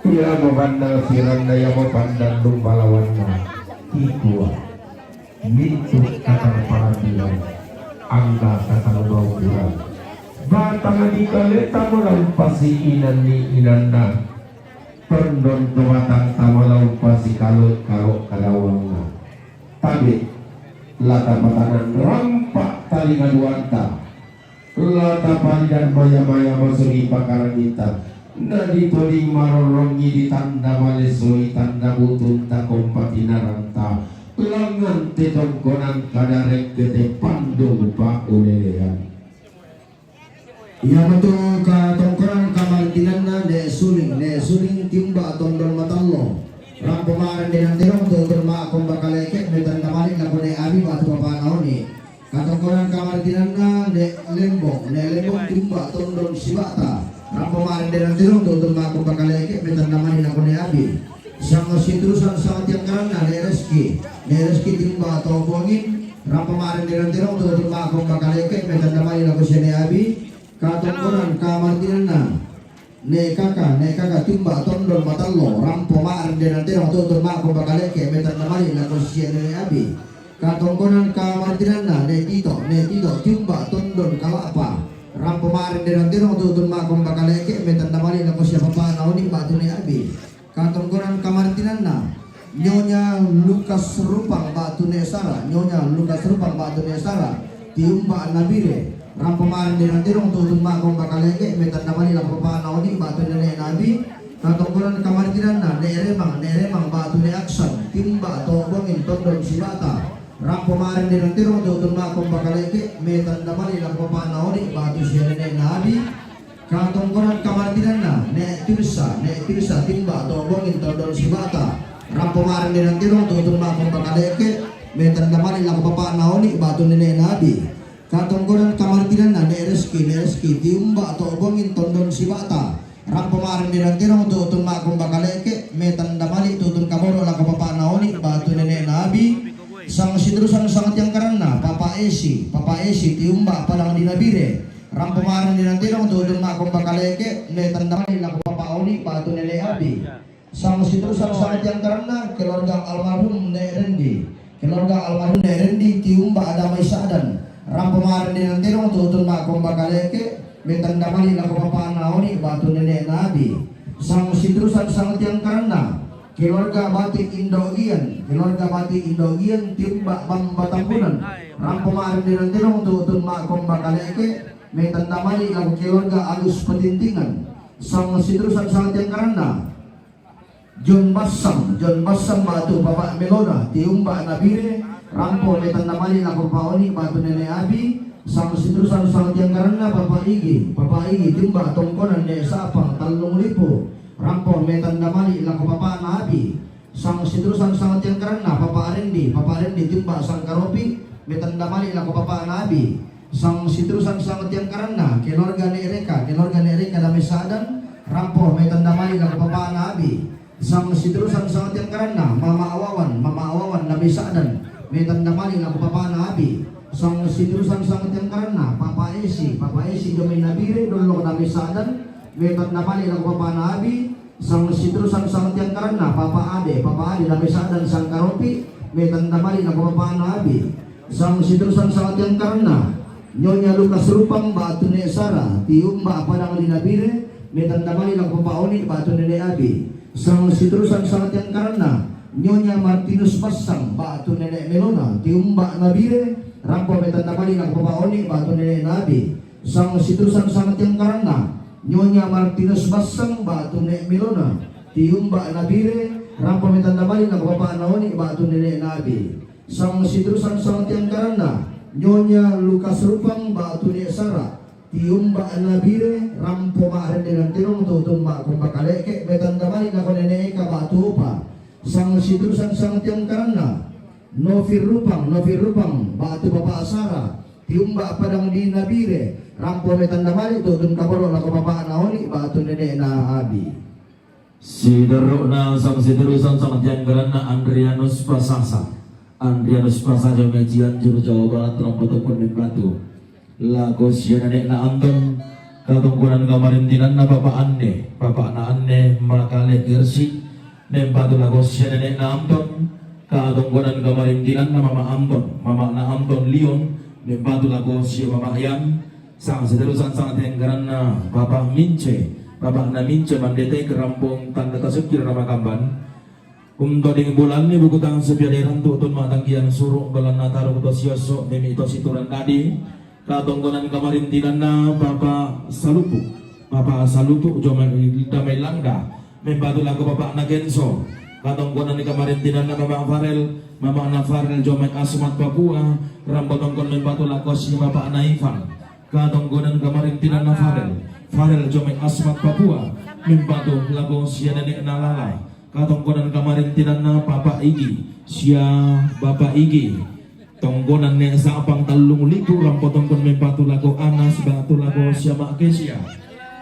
Iya mabanna siranna, iya mapandandung balawanna. Ikua. Mintu katarparambilan, angka katarubaukuran. Batang dikaleta melampasi inanni inanna. Pendon kematang tamalampasi kalot-kalot kadawangna. Tabe, lata patanan rampak talinga duanta. Lata palidan maya-maya masuli pakarangita. Naditoding marorrongi ditanda malesoi tanda butunta kompatinaranta. Langan tetongkonan kadarek kete pandung paulelean. Iya metu katongkonan kamartinanna ne suling, ne suling timba tondon matallo. Rampo maren denang terong tu terma komba kaleke metanda malik lakone abi batu papanaoni. Katongkonan kamartinanna ne lembong, ne lembong timba tondon sibata. Rampo maren denang terong tu terma komba kaleke metanda malik lakone abi. Sanga siturusan sanga tiangkaranna ne Reski, ne Reski timba to bongin. Rampo maren denang terong tu terma komba kaleke metanda malik lako sene abi. Katongkonan kamartinanna ne Kaka, ne Kaka timba tondon matallo. Rampo maren denang terong tu terma komba kaleke metanda malik lako sene abi. Katongkonan kamartinanna ne Tito, ne Tito timba tondon kalapa. Rampo maren denang terong tu terma komba kaleke metanda malik lako siapa pa naoni batu ne abi. Katongkonan kamartinanna Nyonya Lukas Rupang batu ne Sara, Nyonya Lukas Rupang batu ne Sara, tiumba nabire. Rampo maren denang terong tu terma komba kaleke metanda malik lako papa naoni batu nene nabi. Katongkonan kamartinanna ne Remang, ne Remang batu ne Aksan, timba to bongin tondon sibata. Rampo maren denang terong tu terma komba kaleke metanda malik lako papa naoni batu sene nabi. Katongkonan kamartinanna ne Tirsa, ne Tirsa timba to bongin tondon sibata. Rampo maren denang terong tu terma komba kaleke metanda malik lako papa naoni batu nene nabi. Katongkonan kamartinanna ne Reski, ne Reski tiumba to bongin tondon sibata. Rampo maren denang terong tu terma komba kaleke metanda malik tu terma kaboro lako papa naoni batu nene nabi. Sang siturusan sang tiangkaranna Papa Esi, Papa Esi tiumba padang dinabire. Rampo maren denang terong tu terma komba kaleke metanda malik lako papa oni batu nene abi. Sang siturusan sang tiangkaranna keluarga almarhum ne Rendi. Keluarga almarhum ne Rendi tiumba adamai sadan. Rampo maren denang terong tu terma komba kaleke metanda malik lako papa naoni batu nene nabi. Sang siturusan sang tiangkaranna keluarga Bati Indogian, keluarga Bati Indogian timba Bamba Tambunan. Rampo maren denang terong tu terma komba kaleke metanda malik lako keluarga Agus Petintingan. Sang siturusan sang tiangkaranna John Bassam, John Bassam batu Bapak Melona tiumba nabire. Rampo metanda malik lako paoni batu nene abi. Sang siturusan sang tiangkaranna Bapak Igi, Bapak Igi timba tongkonan ne Sapang tallung lipu. Rampo metanda malik lako papa nabi. Sang siturusan sang tiangkaranna Papa Arendi, Papa Arendi timba sangkaropi metanda malik lako papa nabi. Sangsidurusan sangotiyangkaranna, keluarga Ne'reka, keluarga Ne'reka dame Sa'dan, rampo metandamali lako papa'na Abi. Sangsidurusan sangotiyangkaranna, Mama Awawan, Mama Awawan dame Sa'dan, metandamali lako papa'na Abi. Sangsidurusan sangotiyangkaranna, Papa Esi, Papa Esi dame Nabire, dollo dame Sa'dan, metandamali lako papa'na Abi. Sangsidurusan sangotiyangkaranna, Papa Ade, Papa Ade dame Sa'dan Sangkaropi, metandamali lako papa'na Abi. Sangsidurusan sangotiyangkaranna, Nyonya Lukas Rupang ba'tu Ne' Sara, tiumba padang di Nabire, metandamali lako Papa Oni ba'tu Nene' Abi. Sangsidurusan sangotiyangkaranna, Nyonya Martinus Bassang ba'tu Nene' Melona, tiumba Nabire, rampo metandamali lako Papa Oni ba'tu Nene' Nabi. Sangsidurusan sangotiyangkaranna, Nyonya Martinus Bassang ba'tu Ne' Melona, tiumba Nabire, rampo metandamali lako papa'na Oni ba'tu Nene' Nabi. Sangsidurusan sangotiyangkaranna, Nyonya Lukas Rupang ba'tu Ne' Sara, tiumba Nabire, rampo ma'rendengan tenong tu'u tumma kumba kale'ke, metandamali lako Nene' Eka ba'tu Opa. Sangsidurusan sangotiyangkaranna, Novi Rupang, Novi Rupang ba'tu Papa Sara, tiumba padang di Nabire, rampo metandamali tu'u tun kaboro lako papa'na Oni ba'tu Nene'na Abi. Siderro'na sangsidurusan sangotiyangkaranna, Andrianus Pasasa. Andrianus Pasasa, Cianjur, Jawa Barat, rampo tokko membatu lako sia Nene'na Anton. Katongkonan kamarintinanna, Papa Anne, papa'na Anne, Makale, Gersik, membatu lako sia Nene'na Anton. Katongkonan kamarintinanna, Mama Anton, mama'na Anton, Lyon, membatu lako sia Mama Yan. Sangsidurusan sangotiyangkaranna, Papa Mince, papa'na Mince, Mandete, Kerampong, Tanda Tasukir, Ramakamban. Untoding bulanni buku tang supiaderan tu'u tun ma'tangkiang suru' balanna taru' to siosso', mimi' to situran dadi. Katongkonan kamarintinanna, Papa Salupu, Papa Salupu, Jomai, Damai Langda, membatu lako papa'na Kenso. Katongkonan kamarintinanna, Mama Farel, mama'na Farel, Jomai Asmat, Papua, rampo tongkon membatu lako sia papa'na Ivan. Katongkonan kamarintinanna, Farel, Farel, Jomai Asmat, Papua, membatu lako sia Nene'na Lala. Katongkonan kamarintinanna, Papa Igi sia Bapa Igi. Tongkonan Ne' Sapang tallung lipu, rampo tongkon membatu lako Anas, batu lako sia Ma' Kesia.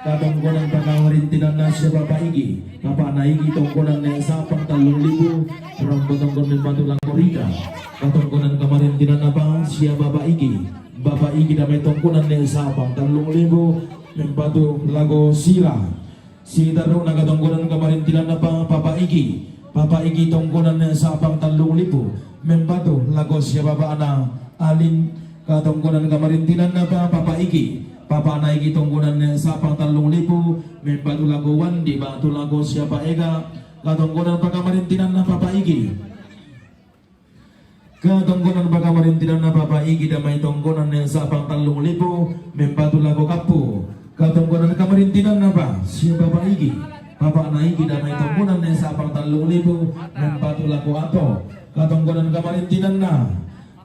Katongkonan pakamarintinanna sia Bapa Igi, papa'na Igi, tongkonan Ne' Sapang tallung lipu, rampo tongkon membatu lako Rika. Katongkonan kamarintinanna, Pa, sia Bapa Igi, Bapa Igi damai tongkonan Ne' Sapang tallung lipu, membatu lako Sira. Sitarru'na katongkonan kamarintinanna, Pa, Papa Igi, Papa Igi tongkonan Ne' Sapang tallung lipu, membatu lako sia papa'na Alin. Katongkonan kamarintinanna, Pa, Papa Igi, papa'na Igi tongkonan Ne' Sapang tallung lipu, membatu lako Wandi, batu lako sia Pa Ega. Katongkonan pakamarintinanna, Papa Igi. Katongkonan pakamarintinanna, Papa Igi damai tongkonan Ne' Sapang tallung lipu, membatu lako Kappu. Katongkonan kamarintinanna, Pa, sia Papa Igi, papa'na Igi damai tongkonan Ne' Sapang tallung lipu, membatu lako Ato. Katongkonan kamarintinanna,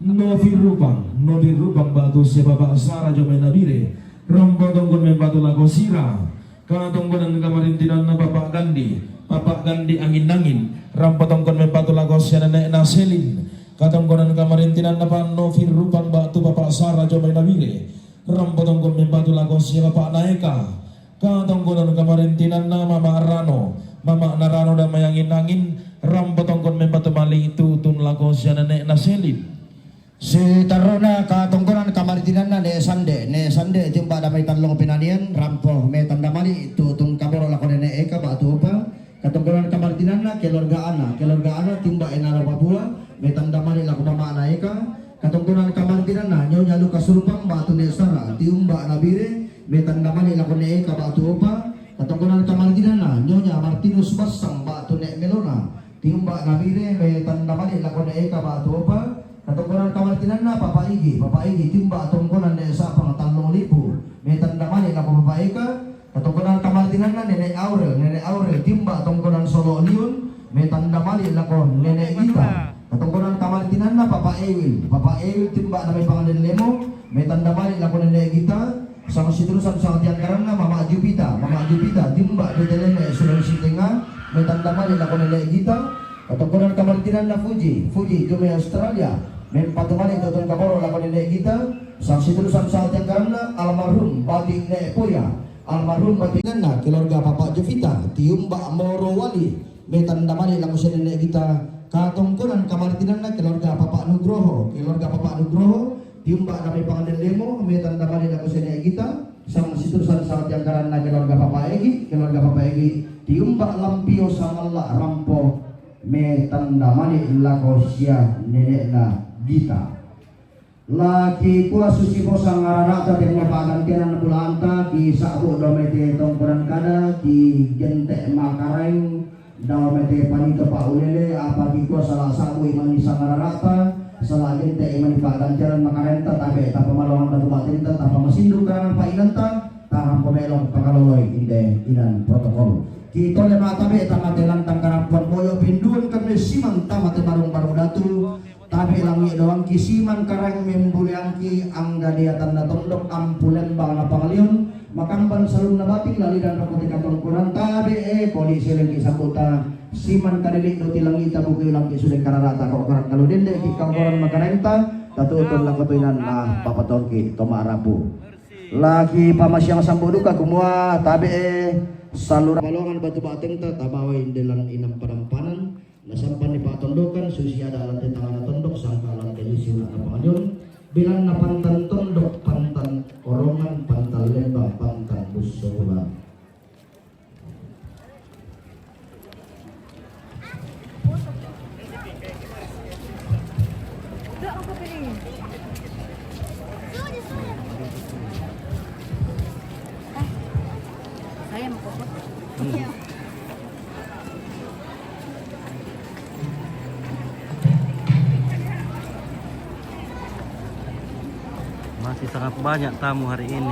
Novi Rupang, Novi Rupang batu sia Papa Sara Jomai Nabire, rampo tongkon membatu lako Sira. Katongkonan kamarintinanna, Papa Gandi, Papa Gandi Angin-angin, rampo tongkon membatu lako sia Nene'na Selin. Katongkonan kamarintinanna, Pa, Novi Rupang batu Papa Sara Jomai Nabire, rampo tongkon membatu lako sia papa'na Eka. Katongkonan kamarintinanna, Mama Rano, mama'na Rano damai Angin-angin, rampo tongkon membatu mali tu'u tun lako sia Nene'na Selin. Sitarru'na katongkonan kamarintinanna, Ne' Sande, Ne' Sande tiumba damai tallung pinanian, rampo metandamali tu'u tun kaboro lako Nene' Eka batu Opa. Katongkonan kamarintinanna, keluarga Ana, keluarga Ana tiumba Enaro Papua, metandamali lako mama'na Eka. Katongkonan kamarintinanna, Nyonya Lukas Rupang batu Ne' Sara, tiumba Nabire, metandamali lako Ne' Eka batu Opa. Katongkonan kamarintinanna, Nyonya Martinus Bassang batu Ne' Melona, tiumba Nabire, metandamali lako Ne' Eka batu Opa. Katongkonan kamarintinanna, Papa Igi, Papa Igi tiumba tongkonan Ne' Sapang tallung lipu, metandamali lako Papa Eka. Katongkonan kamarintinanna, Nene' Aurel, Nene' Aurel tiumba tongkonan Solo Liun, metandamali lako Nene' Gita. Katongkonan kamarintinanna, Papa Ewil, Papa Ewil tiumba damai Panglellemo, metandamali lako Nene' Gita. Sangsidurusan sangotiyangkaranna, Mama Jupita, Mama Jupita tiumba Beteleme Sulawesi Tengnga, metandamali lako Nene' Gita. Katongkonan kamarintinanna, Fuji, Fuji Jomai Australia, Mempatobali totong kaboro lako nene' gita, sangsiturusan sa'o tiangkaranna, almarhum bati' ne' Poya, almarhum bati' nenna keluarga Papa Jovita, tiumba' Morowali, metandamali lako sia nene' gita, katongkonan kamaritinanna keluarga Papa Nugroho, keluarga Papa Nugroho, tiumba' dame pangandellemo, metandamali lako sia nene' gita, sangsiturusan sa'o tiangkaranna keluarga Papa Egi, keluarga Papa Egi, tiumba' Lampio Samalla Rampo, metandamali lako sia nene'na gita. Laki kuasu siposang arara'ta tenne pa'gantianan bulanta, ki sa'bu dao mete tongkonan kada, ki gente' Makaraeng, dao mete panito pa'ulele, apa ki kua sala sa'bu imani sangarara'ta, sala gente' imani pa'gantianan Makaraengta, tabe' tappa malongan batu batenta, tappa masindu karangan pa'inanta, tarampo melong pakaloloi inde inan protokol. Ki tolle matabe' tamate lantang karampuan boyo pinduan kemme simang tamate barung-barung datu, tabe' langi' doangki simang Karaeng membuleangki angga deatanna tondok ampu lembang na pangaliun, makamban salunna bating lalidan rokko te katongkonan tabe' e kodi selengki sambuta simang kadede' doti langi'ta buki ulangki sule karara'ta ko karakkalu dende' ki kamboran Makaraengta tatutun lako toinanna papatongki to ma'rapu. Laki pamasiang sambu duka kumua tabe' e salura balongan batu batengta tabawai ndelan inang padampanan, nasampanni pa'tondokan susi ada lante tangana tondok sangka lante lisi ula'na pangaliun, bilanna pantan tondok, pantan orongan, pantan lembang, pantan busso bulan. Saya mau foto. Masih sangat banyak tamu hari ini.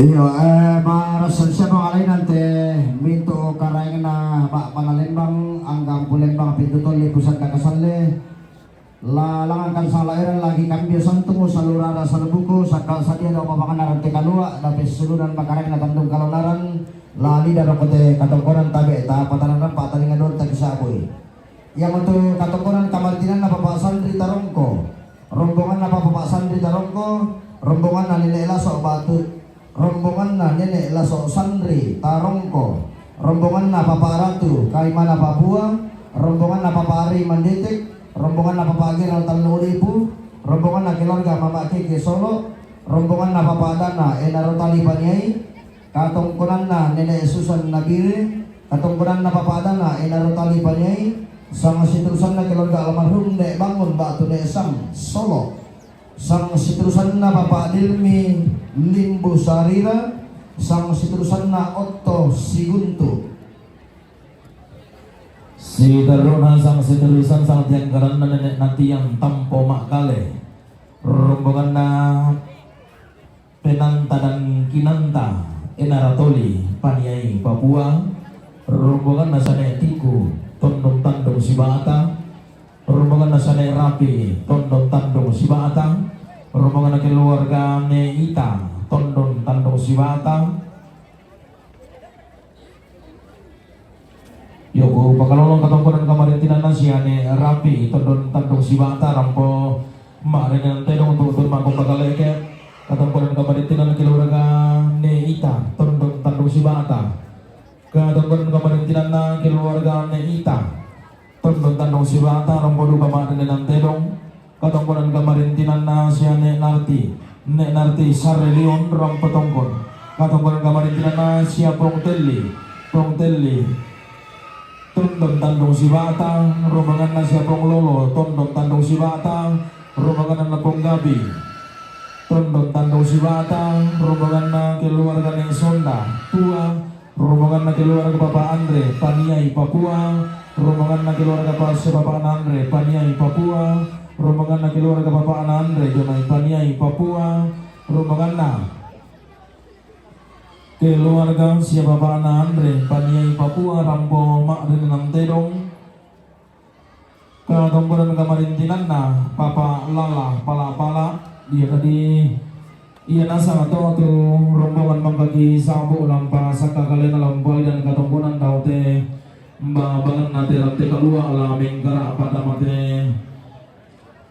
Iyo, eh, marassan siapa alaina te mintu' Karaengna Ba'bana Lembang, angga ampu lembang pintu tolli pusanda kasalle. La langan kan salaeran lagi kambio santumu salurara salubuku, sakka sadia dao pamanganna rante kalua', dapessulunan Makaraengna tandung kalonaran, la lida rokko te katongkonan tabe' ta patanang rappa talinga doang ta kisabui. Iamotu katongkonan kamaritinanna Papa Sanri Tarongko, rombonganna Papa Sanri Tarongko, rombonganna Nene' Laso Batu, rombonganna Nene' Laso Sanri Tarongko, rombonganna Papa Ratu Kaimana Papua, rombonganna Papa Ari Mandetek, rombonganna Papa Gerald Tallu Lipu, rombonganna keluarga Mama Keke Solo, rombonganna Papa Dana Enaro Tali Paniai, katongkonanna Nene' Susan Nabire, katongkonanna Papa Dana Enaro Tali Paniai, sangsiturusanna keluarga almarhum Ne' Bangun batu Ne' Sam Solo. Sangsiturusanna Papa Dilmi Limbu Sarira, sangsiturusanna Otto Siguntu. Siterru'na sangsiturusan sangtiangkaranna Nene' Natiang Tampo Ma'kale, rombonganna Penanta dan Kinanta, Enara Toli, Paniai, Papua, rombonganna Sane' Tiku, Tondong Tandung Sibata, rombonganna Sane' Rapi, Tondong Tandung Sibata, rombonganna keluarga Ne' Ita, Tondong Tandung Sibata. Yoku pakalolong katongkonan kamaritinanna sia Ne' Rapi, Tondong Tandung Sibata, rampo Ma'rinnan tedong tu'u-tu'u mako pakaleke. Katongkonan kamarintinanna keluarga Neita, Tondok Tandung Sibata. Katongkonan kamarintinanna keluarga Neita, Tondok Tandung Sibata, rompo duka ma'rinnan tedong. Katongkonan kamarintinanna sia Ne' Narti, Ne' Narti Sarrelion, rompo tongkon. Katongkonan kamarintinanna sia Pong Telli, Pong Telli, Tondok Tandung Sibata, rombonganna sia Pong Lolo, Tondok Tandung Sibata, rombonganna Pong Gabi, Tondok Tandung Sibata, rombonganna keluarga Neng Sonda, Pua, rombonganna keluarga Papa Andre, Paniai, Papua, rombonganna keluarga Pase, Papa Andre, Paniai, Papua, rombonganna keluarga Papa Andre, Jomai, Paniai, Papua, rombonganna keluarga sia Bapa'na Andre, Paniai, Papua, rampo ma'rinnan tedong. Katongkonan kamarintinanna Papa Lala Pala-pala, dia tadi ia nasaba to tu rombongan mangkaki sabu lampa sakka kalena lampai dan katongkonan daute babanganna te latte kalua la mengkara pada mate.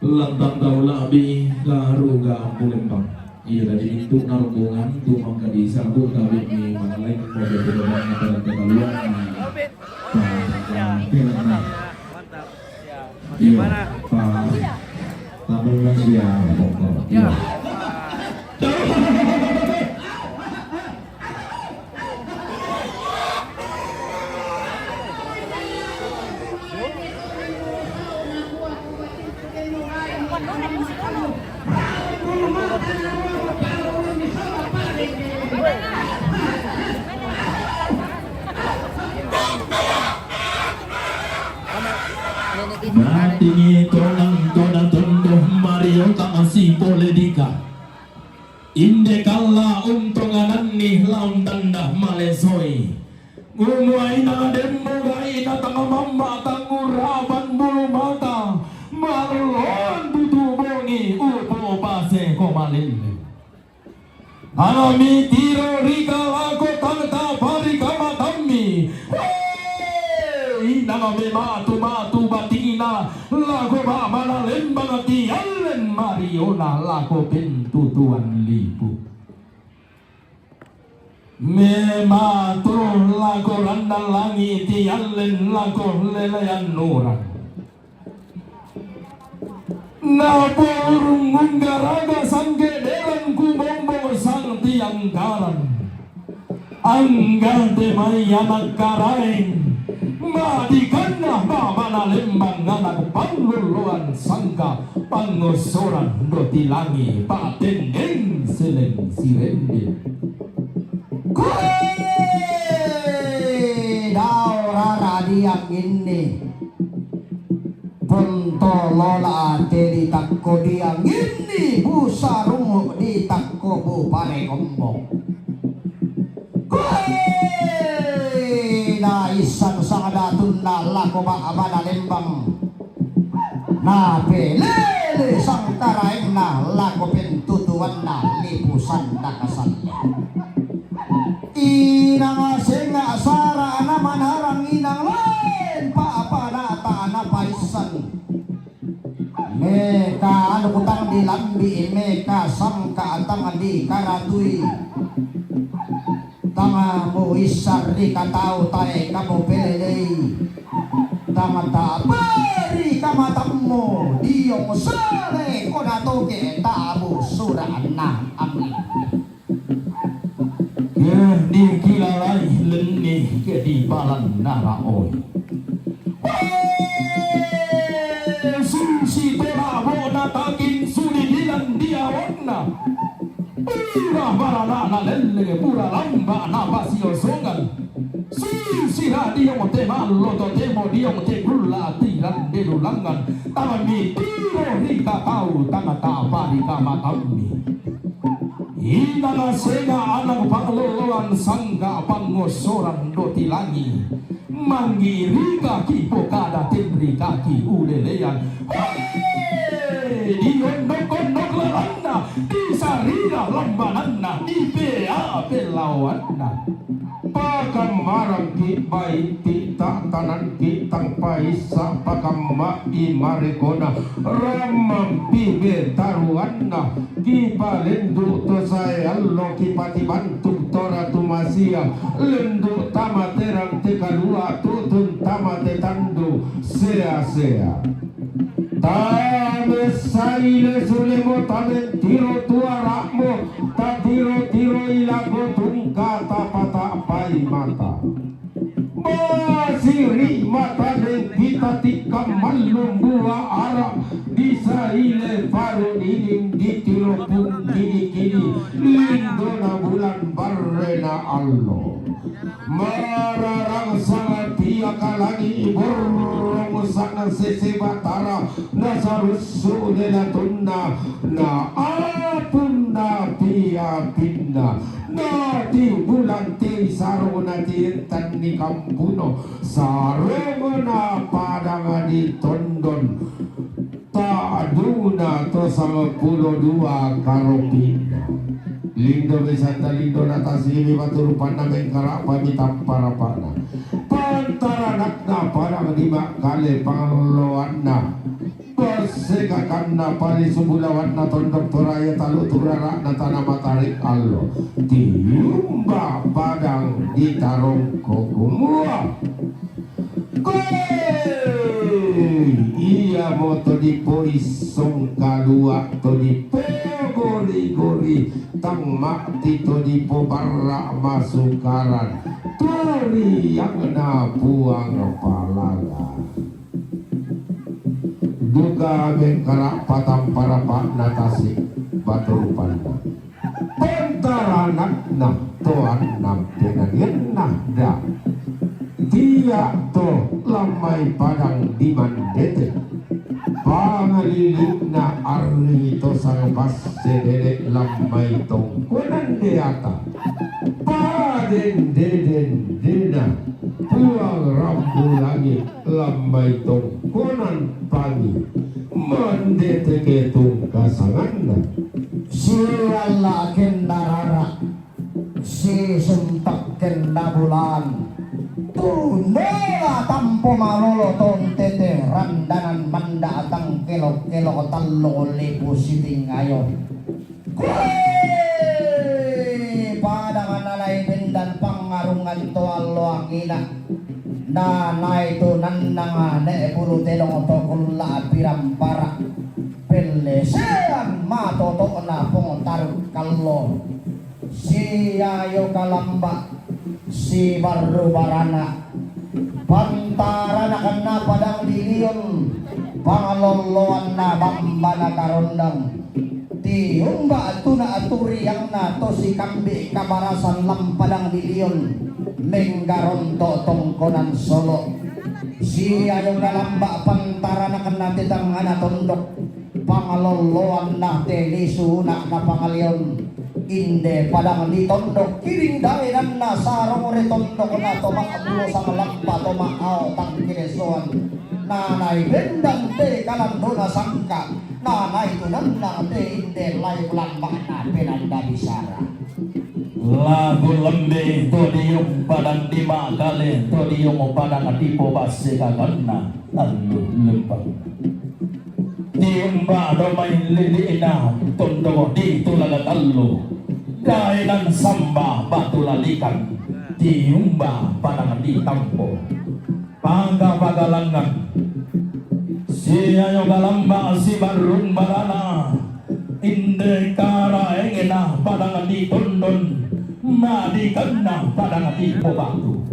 Lantang tau la'bi garu gampu lembang. Iya, tadi mintu na rombongan tu mangka di sabu tabe mi mangalai moja tu doang na dalam keperluan. Iya, pa tamu na sia pokok. Iya. Natingi tonang tona tondo Mario tangasi pole dika. Inde kalla untongananni laun tanda malesoi. Ngumuaina demmo gaina tangmamma tanguraban bulu mata, malloan tutu bongi upo pase ko malilli. Ana mitiro rika lako tangtapa rika matammi. Wee! Inang mematu-matu batinna lako ba'bana lembang tiallen mariona lako pentutuan lipu. Mematu lako rannang langi tiallen lako lelean nurang. Napourung unggaraga sangke derang ku bombo sang tianggaran. Angga te mai anak karaeng, madikanna ba'bana lembang anak pallolloan sangka pangossoran doti langi pa'tendeng seleng sirende. Koe dao rara diang inni. Ponto lola te ditakko diang inni, busa rungu ditakko bu parekombong. Koe naissang sangdatunna lako ba'bana lembang. Napelele sangkaraenna lako pentutuanna lipu sanda kasalle. Inang senga sara na manarang inang laen pa'padata na paissan. Meka anu kutang dilambi, meka sangka tang dikaratui. Tang muissang ri katau tae kamu pelelei. Tang taperi kamatammu diong sale kona toke tabu surana amin. Ke dikilalai lenni ke dibalan naraoi. Susi tera bona takin suli dilan diawanna. Pura barana lelle pura lamba na pasiosongan. Sisira diong te mallo totemo diong te kulla tirande lulangan. Tama mitiro rika tau tama tapa rika matammi. Inang senga anak pallolloan sangga pangossoran doti langi. Manggirikaki pokada tenrikaki ulelean. Hei! Diondok-ondok lalanna, disarira lambananna, dipea pelawanna. Pakammarangki baiti Tatanan kitang paissa pakamma i marekona, ramampi betaruanna, kipalendu to sae allo kipatibantuk to ratu masia, lendu tama terang te kalua tutun tama te tandu sea-sea. Tame saile sulemo tamen tiro tuaramo, tatiro-tiro ilago tungka tapata pai mata. Masiri mata deng kita tikam mallum bua ara, di saile faru diding di tilopung kini-kini, lindona bulan barrena allo. Mararang sanga pia kalangi iborrong sanga sese batara, nasarussu dena tunna, na apun na pia pinna. Nati bulan ti saro nati entan ni kampuno, sarongona padang di tondon, taduna to sangpulo dua karopina. Lindo mesanta lindo natasi mi batu rupanna mengkarapa mi tamparapana. Pantaranakna padang di makkale pangalloanna. Passekakanna palisu bulawanna tondok toraya talu turara'na tana matarik allo. Tiumba padang di tarongko kumua. Koe! Iya mo to dipoissong kalua to dipogori-gori tang mati to dipobarra masukaran. Turiangna puang palaga. Duka mengkara patamparapa natasi batu rupanna. Pantaranakna toanna penanianna da. Dia to lammai padang di mandete. Pangalilina arri to sangbasse dede lammai tongkonan deata. Padende-dendena puang rambu langit. Lammai tongkonan pangi mandeteke tungka sanganna. Sialla kenna rara, sisumpek kenna bulan. Tundola tampo malolo tontete randanan manda tangkelo-kelo tallo lipu siting ayo. Koe! Padang nalai bendan pangarungan to allo angina. Nanai tu nannang ne bulu telong to kulla pirampara. Pellesean matotokna pong taruk kallo. Siayo kalamba. Sibarru barana. Pantarana kenna padang diliun, pangalolloanna bambana karondang. Tiumba tuna turiangna to sikambi kabarasan lam padang diliun, menggaronto tongkonan solo. Siayo kalamba pantarana kenna tetangana tondok. Pangalolloanna te lisu na pangaleon. Inde padang di tondok kiring daenanna sarong ri tondokna to ma'bulo sangalampa to ma'ao tangkilesoan. Nanai bendan te kalandona sangka. Nanai tu nannang te inde lai lambana penanda bisara. Lagu lembe to diung padang di makale to diung padang di pobasse kaganna tallu lembang. Tiumba domai lili'na tondok di Tulaga Tallu, daenan samba batu lalikan, tiumba padang di tampo. Pangga pagalangan, siayo galamba sibarrung barana, inde karaengena padang di tondon, madikanna padang di pobatu.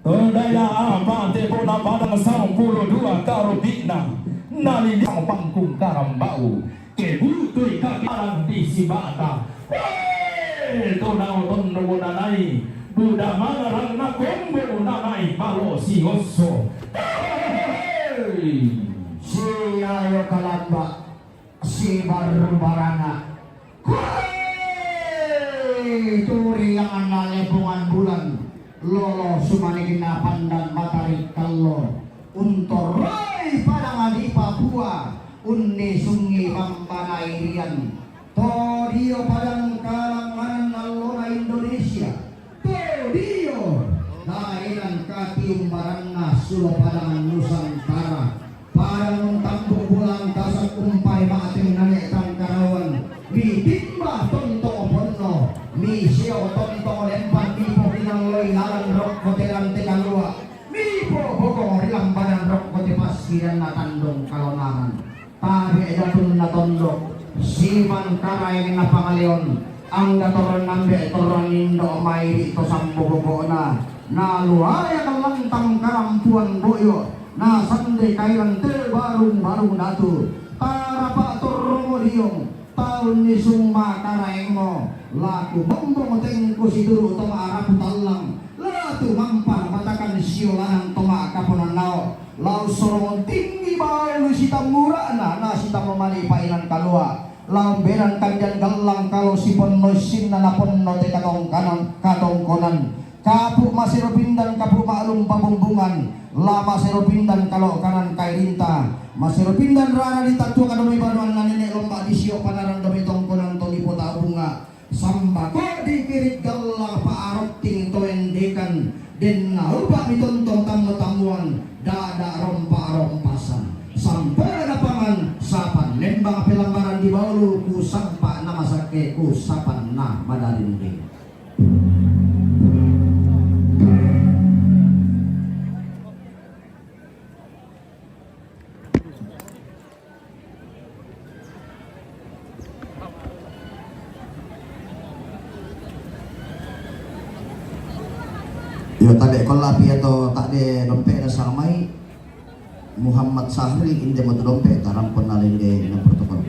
Todai na apa tepona padang sampulo dua karopi'na, naliliang pangkung karambau, kebutui kaki parang di sibata. Wee! Tonao tondogo nanai, buda mangarang na kombo nanai palo siosso. Hei! Siayo kalamba. Sibarbarana. Hui! Turianganna lepongan bulan, lolo sumanikinna pandan matari kallo, untorroi padang di Papua, unni sungi pambanairian, to dio padang kalanganan allona Indonesia, to dio daenan katiumbaranna Padangan Nusantara, padang tambuk bulan tasak umpai ma'ateng nane' tangkarawan, mi timba tonto' ponno, mi sio tonto' lempan, mi pokinalloi lalan rokko te rante kalua', mi pobokong ri lambanan rokko te passiranna tandong kalonaran. Tabe' datunna tondok, siman karaeng na pangaleon, angga torang ambe' torang indo' mai ri to sambo boko'na, na luaya kellantang karampuan boyo, na sande kairan te barung-barung datu, tarapa torromo liong, taunni summa karaengmo, laku mombong tengku situru' to ma'rapu tallang, latu mampa matakan siolanan to ma'kaponan nao'. Lao sorong tinggi balu sitammura'na, na sitammu mali painan kalua'. Lao mbenan kandian gallang kalo siponno issinna naponno te katongkanan, katongkonan. Kapu' masero pindan, kapu' ma'lumpa bumbungan, la masero pindan kalo kanan kairinta. Masero pindan rara di tattua kadomi banuanna nene' lomba' di sio panaran domi tongkonan to nipo tabunga. Sambako dipirit gallang pa'arotting to endekan, denna upa' mitontong tammu-tammuan, dada rompa-rompasan. Sampana pangan, sapan lembang pelambaran di baulu, ku sampa na masakke, ku sapan na madarinding. Iyo, tabe' kolla pi iya to ta'de dompe'na samai Muhammad Sahri, inde mo to dompe' taramponna lende na protokol.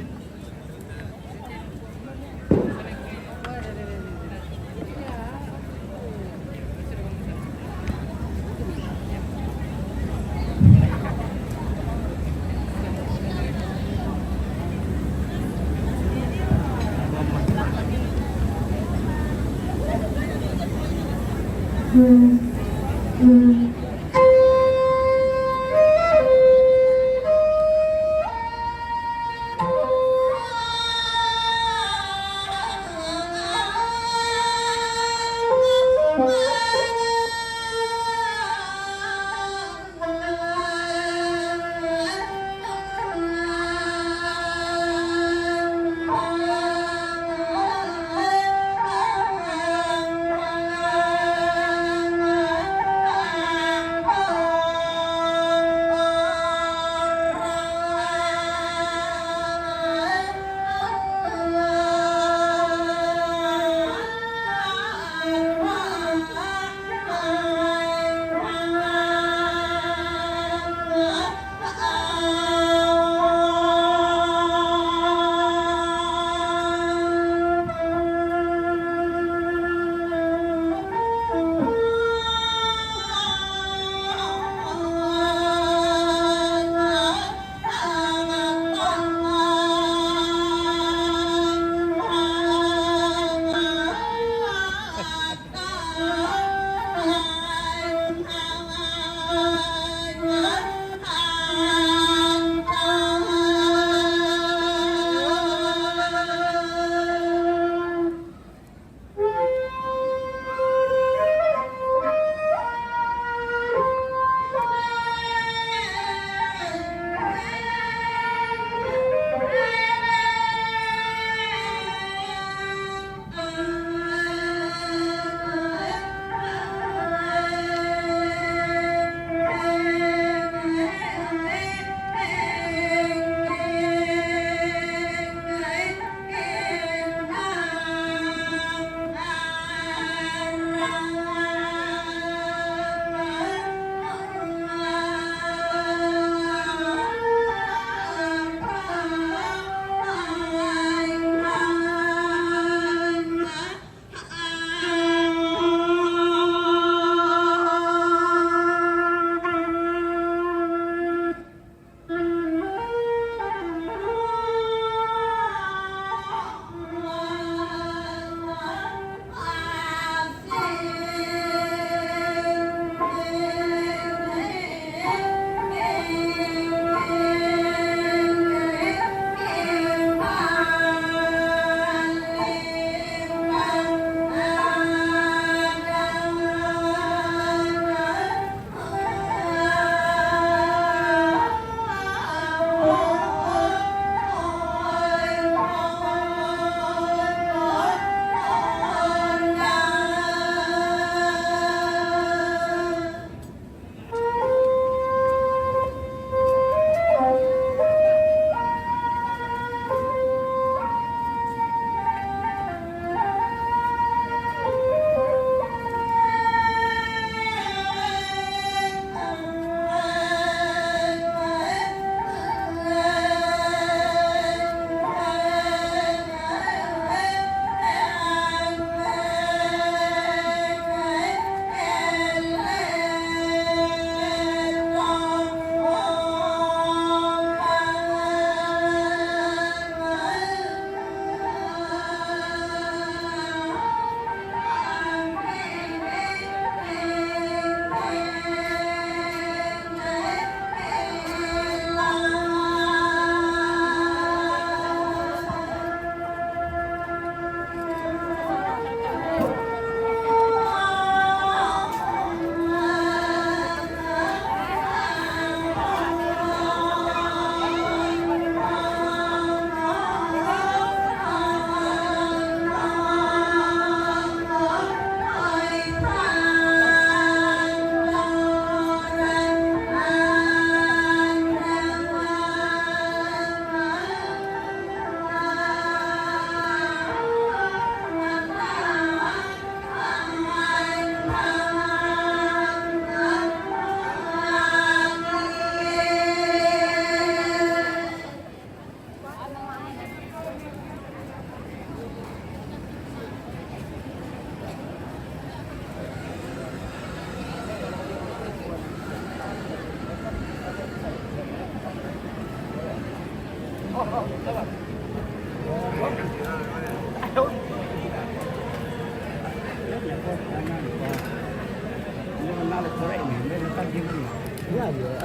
Yeah, yeah.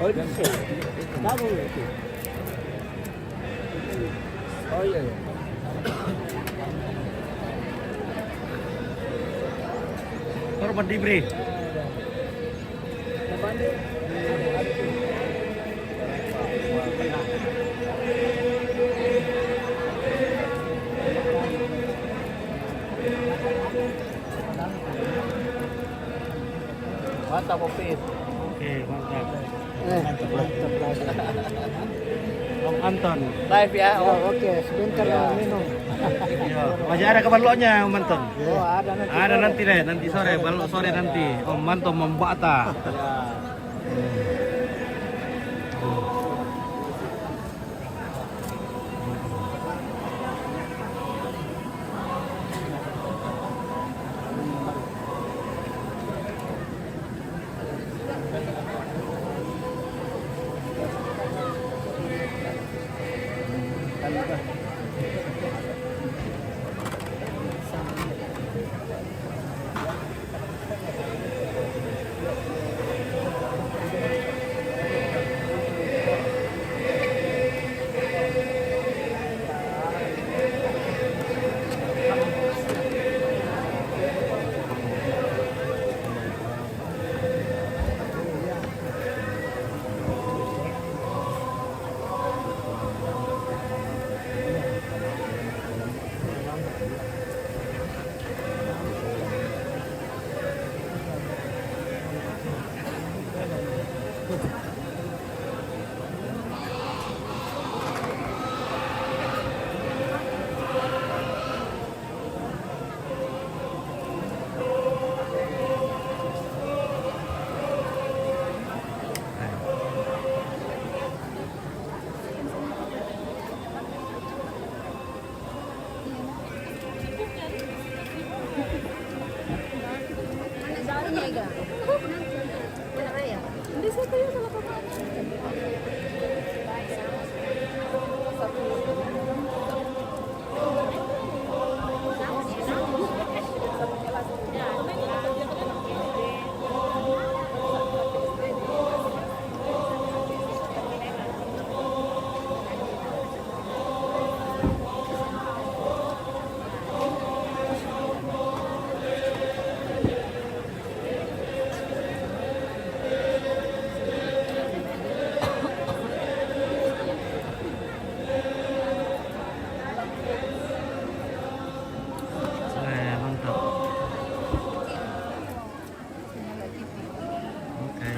Oh, this is double. Oh, yeah, yeah. Korban diberi. Mantap, Opis. Oke, mantap. Eh, mantap, mantap. Om Anton. Live ya, Om. Oh, oke, sebentar ya, minum. Iya. Masih ada ke baloknya, Om Anton? Oh, ada nanti. Ada sore. Nanti deh, nanti sore, balok sore nanti. Om Anton membata. Ya. Eh, mantap. Oke.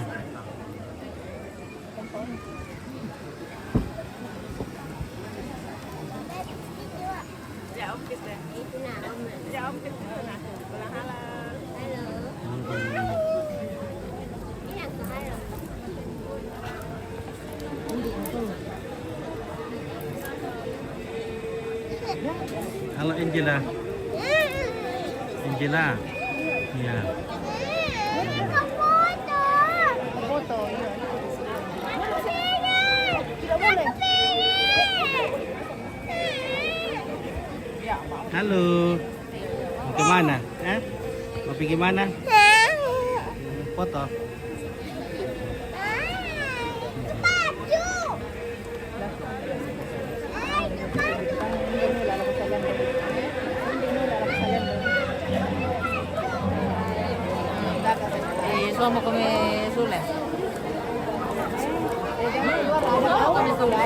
Halo, Angela. Angela. Iya. Foto, iya. Tidak boleh. Halo. Mau ke mana? Hah? Mau pergi mana? Foto. Eh, so mo come sule. Come sule.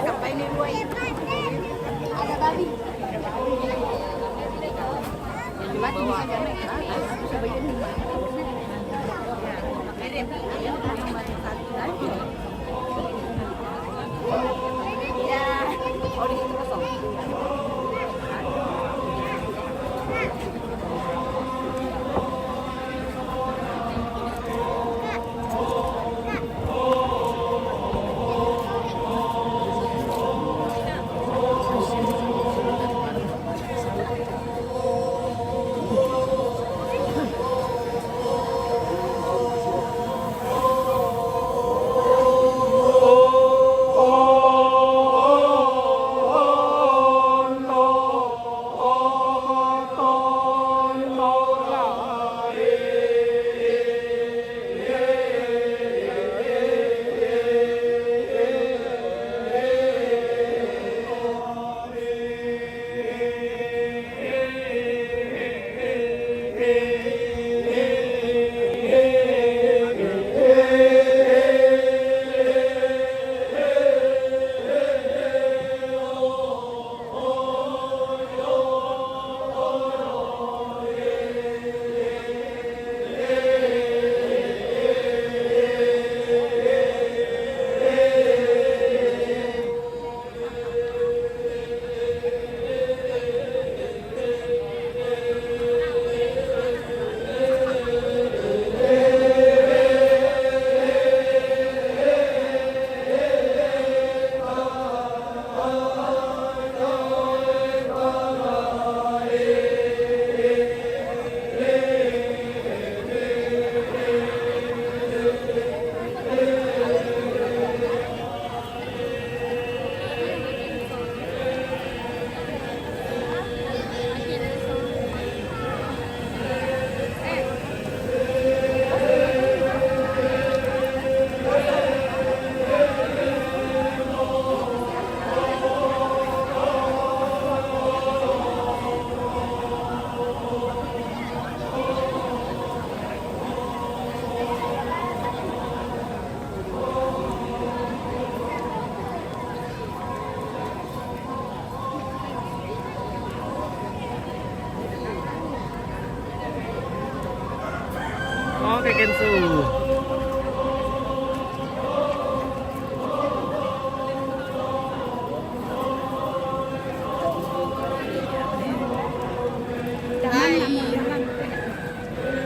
Kensu.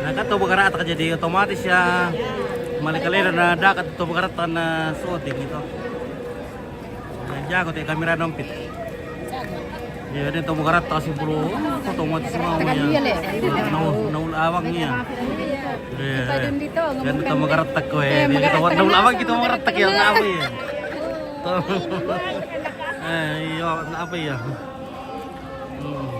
Nah, kan to bagaratta ka jadi otomatis ya. Mali kalena na dakat to bagaratta na shooting itu. Nah, jago te kamera dompet. Iya, dia to bagaratta kasi bulu. Otomatis mau ya. Nau, nau awang ya. Iya. Kita dun dito, yan ngomong to kan. Magaratta ko eh. Iya, dia magaratta kita, nau awang kita magaratta ya, na apa ya? To. Eh, iya, na apa ya? Hmm.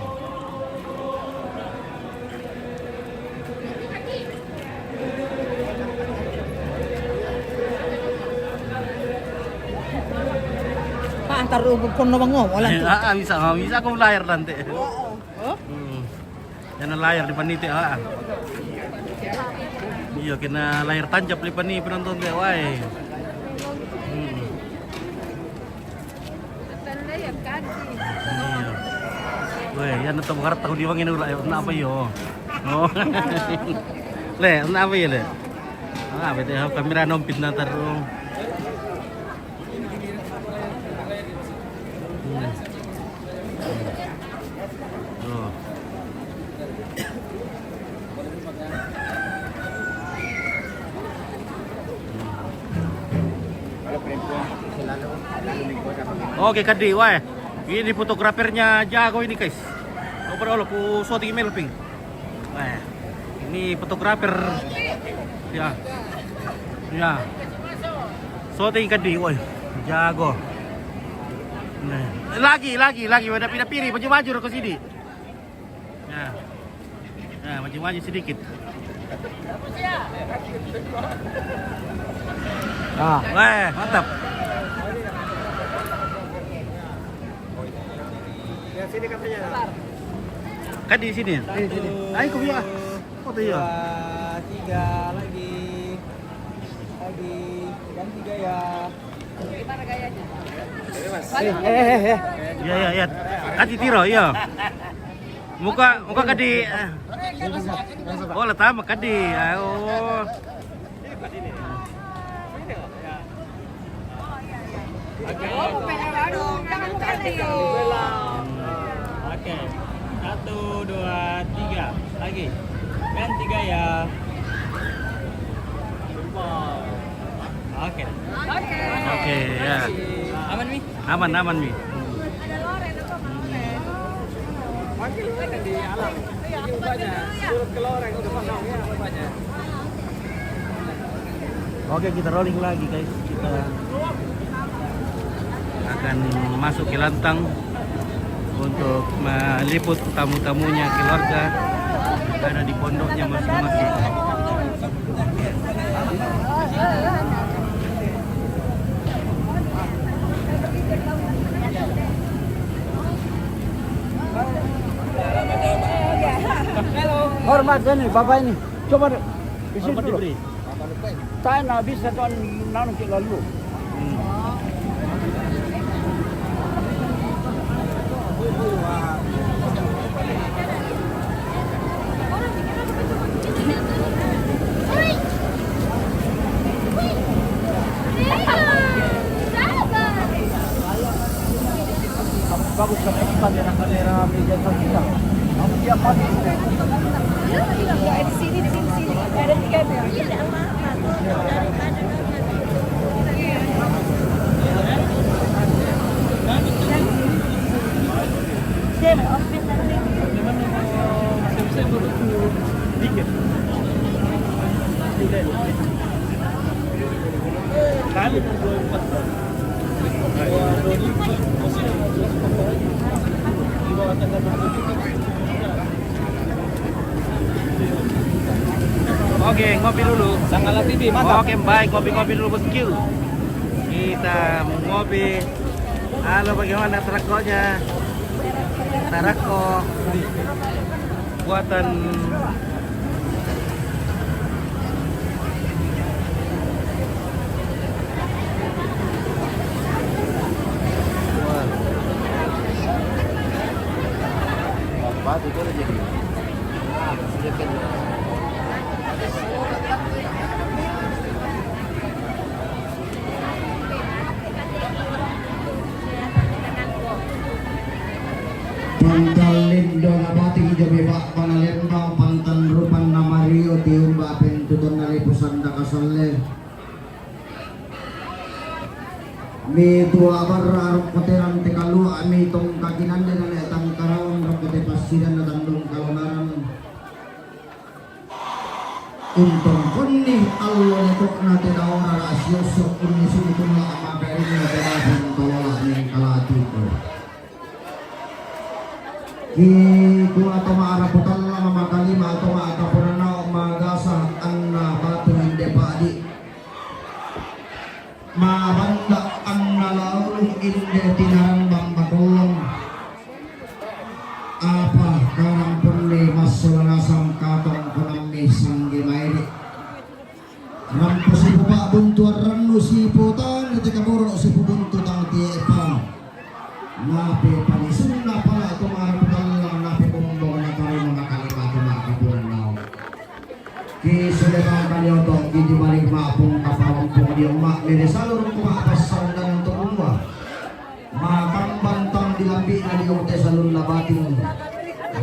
Pa, antar ubog ko na bango, wala. Eh, to. Ah, ah, bisa, ah, bisa ako layar nanti. Oo. Oh? Hmm. Yan ang layar, di paniti, ah. Iyo, kina layar tancap, di pani, penonton, di, wai. Hmm. Iya. Weh, yan na to, magaratta ko di bang ini ula, na apa yo? Oh. Le, na apa yo, le? Ah, bete, kamera nompit na taro. Hmm. Oh. Oke, kadi, wah. Ini fotografernya jago ini, guys. Coba dulu, ku shooting Melvin. Wah, ini fotografer. Ya. Ya. Shooting kadi, woi. Jago. Nah. Lagi, lagi, lagi. Ada pindah piri, maju-maju ke sini. Nah. Nah, maju-maju sedikit. Ah. Wah, mantap. Ya, sini katanya. Kan di sini ya? Sini, sini. Ayo, kuya. Oh, iya. Dua, tiga, lagi. Lagi. Ganti gaya. Gimana gayanya? Eh, eh, eh, eh. Iya, iya, iya. Kan di tiro, iya. Muka, muka kadi. Eh. Oh, lah tama kadi. Ah, oh. Oke. Oke. Satu, dua, tiga. Lagi. Ganti gaya. Oke. Oke, ya. Aman, Mi? Aman, aman, Mi. Ada Loren, apa, Bang Loren? Panggil Loren di alam. Iya, aku panggil dulu ya. Surut ke Loren, udah pasang ya, rupanya. Oke, kita rolling lagi, guys. Kita akan masuk ke Lantang untuk meliput tamu-tamunya keluarga yang ada di pondoknya masing-masing. Hormat ini, Bapak ini. Coba deh. Di sini dulu. Saya nak habis satu anu, nanu ke lalu. Hmm. Bagus kan, cepat ya, kamera media kita. Kamu tiap pagi. Di sini, di sini, sini. Ada tiga tuh. Oke, ngopi dulu. Sangala T V, mantap. Oke, baik, ngopi-ngopi dulu, bosku. Kita mau ngopi. Halo, bagaimana tarakonya? Tarako buatan. Wah. Batu itu udah jadi. Sudah kan. Mi tua barra rokko te rante kalua mi tongka kinande nane tangkarawan rokko te passidanna tandung kalonaran. Untong konni allo netokna te daora la siosso kunni sini kulla makarinna te dapun tolola mengkalatiku. Ki kua to ma'rapu talla makalima to ma'kapunanao magasa anna batu inde padi. Mabanda anna laulung inde tinarang bamba kollong. Apa karang penne massola nasang katong konammi sangge maede. Rampo sipu pa'buntuang rannu sipu tanu te kaboro sipu buntu tang tiepa. Nape panisunna pala to ma'rapu tallang nape bombong na tarima makalima to ma'kapunanao. Ki sule bangka nioto ki di balik ma'pung kapalampung di omma mede salurung kuma passandangan to umma. Makambantang di lambi'na di ote salunna batin.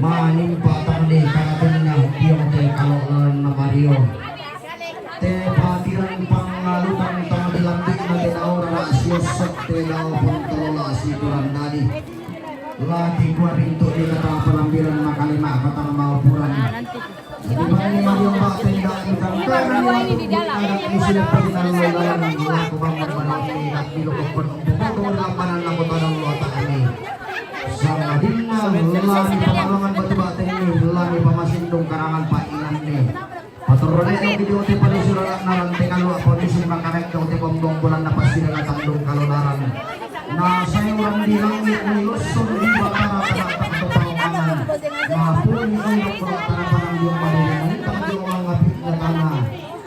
Manimpa tang di karatenna di ote kalo'laranna mario. Te patirang pangalukang tang di lambi'na te daora la siossok te dao pontolola sikurang dadi. Laki kua pintu di kata palambiran makalima patang maupuran. Jadi bani mario mbak tenda di kangkara di waktu ada isi lepas nang lalang laku bangun bangun di nak di lukuk pun untuk potong di lapangan laku tadang luata ini. Sama dinna lami pamalongan batu bateng ini lami pamasindung karangan pak ilan nih. Paterrone no video te pale sura narante kalua polisi makarek do te bombong bulan na pasti daga tandung kalonaran. Na sayuran di langit ni lossong di batara tadata to paomangan. Na puni ondok kula tana panang di omma dede manitang di omma ngapi na tana.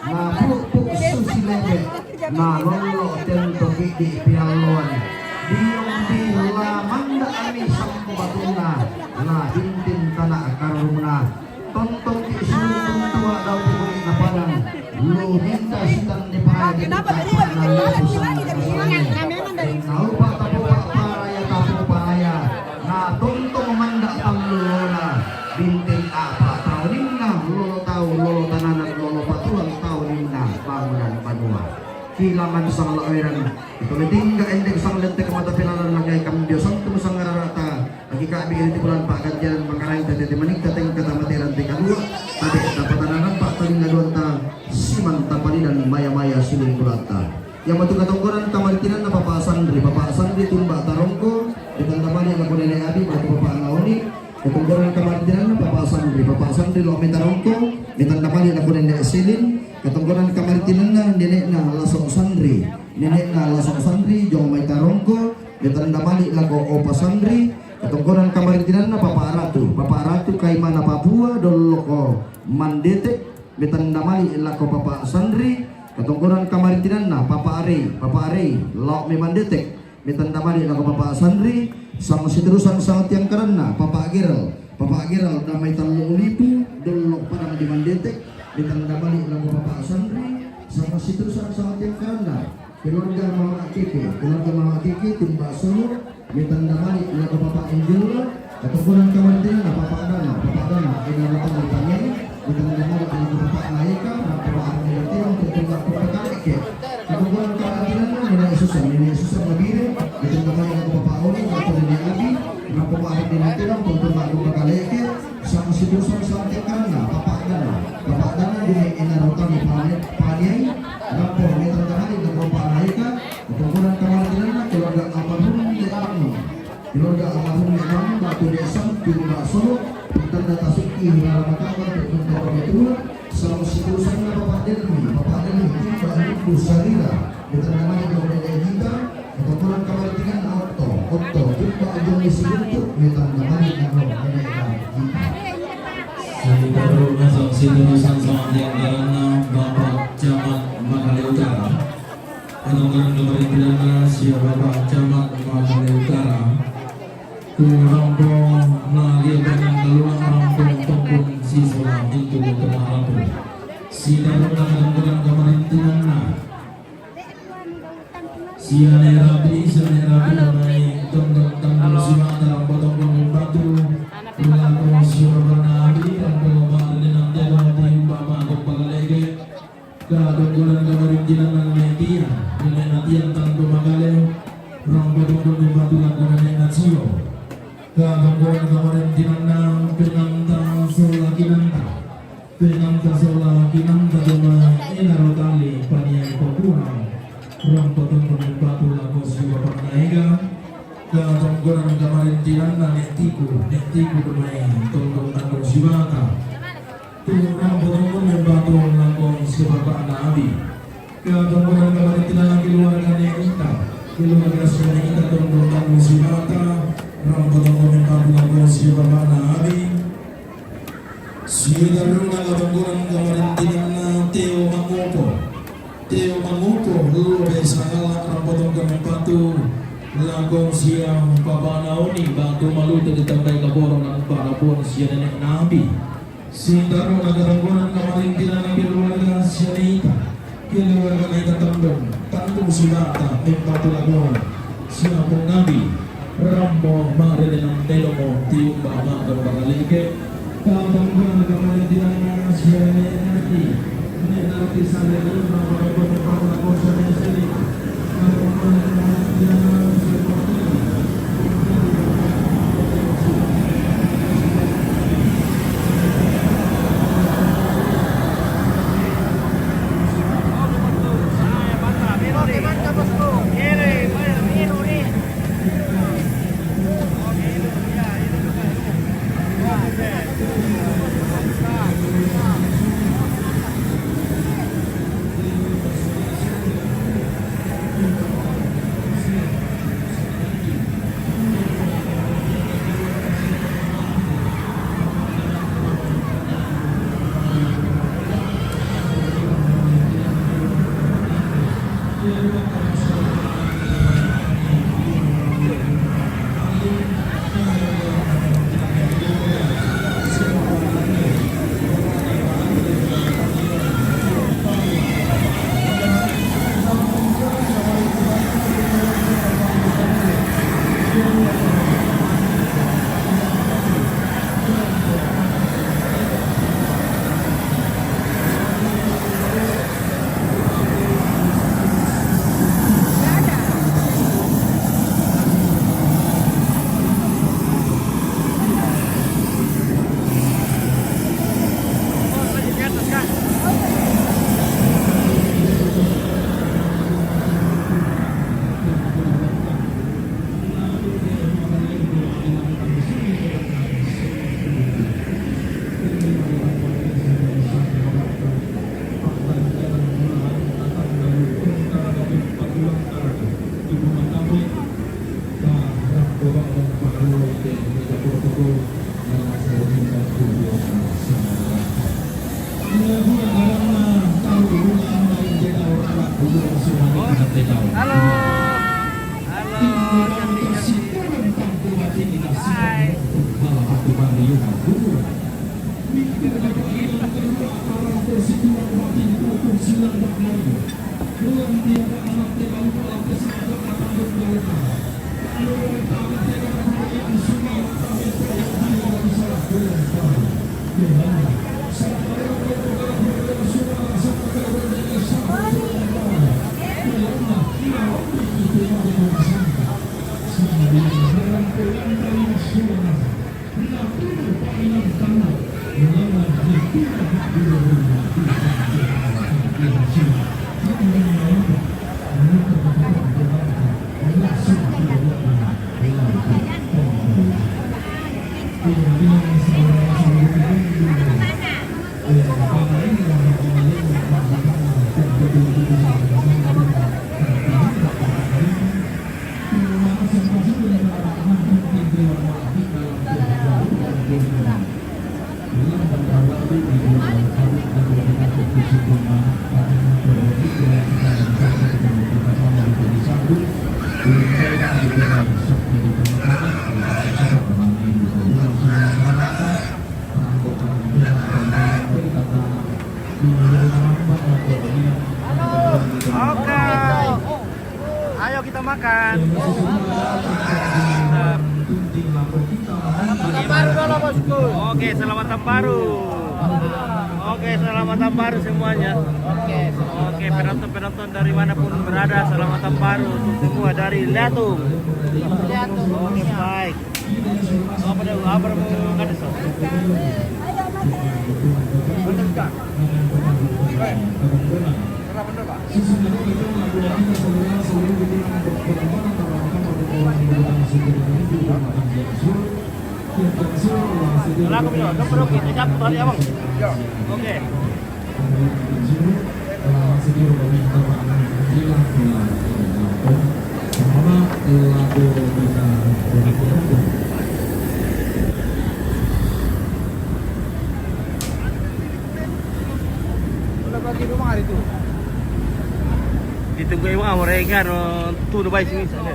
Na pupuk susi lebe. Na lollo tento kidi pialluan. Diong di lamanda ami sampu batuna. Na bintin tana karumna. Tontong ki sulu tua dau pukuli na padang. Lu minta sitan di paraya di na lepu sana na salani. Nau pa tapu pa paraya tapu paraya. Na tontong manda tallu lona. Bintin apa tau ninna lolo tau lolo tananan lolo patuan tau ninna bangunan banua. Kilaman sama laweran. Itu tinggal endek sang lentek mata pilalan lagai kambio santu sangararata. Lagi ka'bi ri bulan pa'gantian mangaraita tete manikka tengka tamateran te kalua, tabe' tapatananan pa'talinga duanta, simang tapalidan maya-maya siling bulatta. Yang matu katongkonan kamaritinanna Papa Sanri, Papa Sanri tumba tarongko, ditanda mani lako Nene Abi, matu Papa Ngaoni, katongkonan kamaritinanna Papa Sanri, Papa Sanri lo metarongko, ditanda mani lako Nene Selin, katongkonan kamaritinanna nenekna Laso Sanri, nenekna Laso Sanri, jong mai tarongko, Metanda mali lako Opa Sanri, katongkonan kamaritinanna Papa Ratu. Papa Ratu kaimana Papua, dolloko Mandetek, metanda mali lako Papa Sanri, katongkonan kamaritinanna Papa Arei, Papa Arei, lao me Mandetek, metanda mali lako Papa Sanri, sama seterusang sama tiang karanna, Papa Geral, Papa Geral damai tallo ulipu, dollok padang di Mandetek, metanda mali lako Papa Sanri, sama seterusang sama tiang karanna. Keluarga Mama Keke, keluarga Mama Keke, Timba Solo, metanda mali lako Papa Angelo, katongkonan kamaritinanna Papa Dana, Papa Dana, ina Papa Dana, metanda mali lako Papa Naika, Papa Arne Tirang, Papa Kaleke, katongkonan kamaritinanna Nene Susan, Nene Susan Mabire, metanda mali lako Papa Oni, lako Nene Abi, Papa Arne Tirang, Papa Kaleke, Sama seterusang sama tiang karanna, Papa Dana, Papa Dana dene ina rotani paniai, rampo metanda mali lako Papa Naika, katongkonan kamaritinanna keluarga almarhum Nek Bang, keluarga almarhum Nek Bang, batu desa, Timba Solo, tanda tasukki, rara makawan, tanda pamatua, sama seterusang Papa Delmi, Papa Delmi, Timba Luku Sarira, metanda mali lako Nene Gita, Katongkonan kamaritinanna Otto, Otto, jumpa jong isi untuk, metanda mali lako Nene Gita. Sibaru nasang seterusang sama tiang karanna Bapak Camat Makale Utara. Katongkonan kamaritinanna sia Bapak Camat Makale Utara. Tu rampo magi banyak keluar rampo tongkong siswa itu kemarapun. Sibaru katongkonan kamaritinanna. Siane rapi, siane rapi, mai tongkong tanggal siwa tarang potong batu. Lako siwa bana abi, rampo bana dengan telo di bama do pagalege. Katongkonan kamaritinanna Nene Tian, Nene Tian tantu magale. Tongkon membatu lakonan yang nasio. Katongkonan kamarintinanna penanta sola kinanta. Penanta sola kinanta domai enaro tali paniai papuang. Rampo tongkon membatu lako sibawa pannaega. Katongkonan kamarintinanna nettiku, nettiku domai tongkon tanggung sibata. Tunggang potong membatu langkong sebabakna abi. Katongkonan kamarintinanna keluarga Neita, keluarga Neita tongkon tanggung sibata. Rang potong membatu langkong sebabakna abi. Sitaruna katongkonan kamarintinanna Teo Mangopo. Teo Mangopo, luar biasa galak rang potong membatu langkong siang papanaoni batu malute ditambai kaborong nang parapon sia nenek nabi. Sintaro na katongkonan kamarintinanna keluarga sia Neita. Keluarga Neita tandung, tandung sibata membatu lakonan. Siapung nabi, rammo marene nang telomo tiumba mata bakalike. Katongkonan kamarintinanna sia Neita. Neita sale rumah pada membatu lakonan sia Neita. Halo. Halo. Hai. Halo. Oke. Ayo kita makan. Selamat tahun baru dulu, Bosku. Oke, selamat tahun baru. Oke, selamat tahun baru semuanya. Oke, penonton-penonton dari mana pun berada, selamat tahun baru untuk semua dari Liatung. Oke, baik. Apa dah, apa dah mau kata, so? Lagu video, apa dah kita jumpa tadi, Abang? Oke. Udah bagi rumah hari itu. Ditunggu emang mereka, no, tuh, udah baik sini, sana.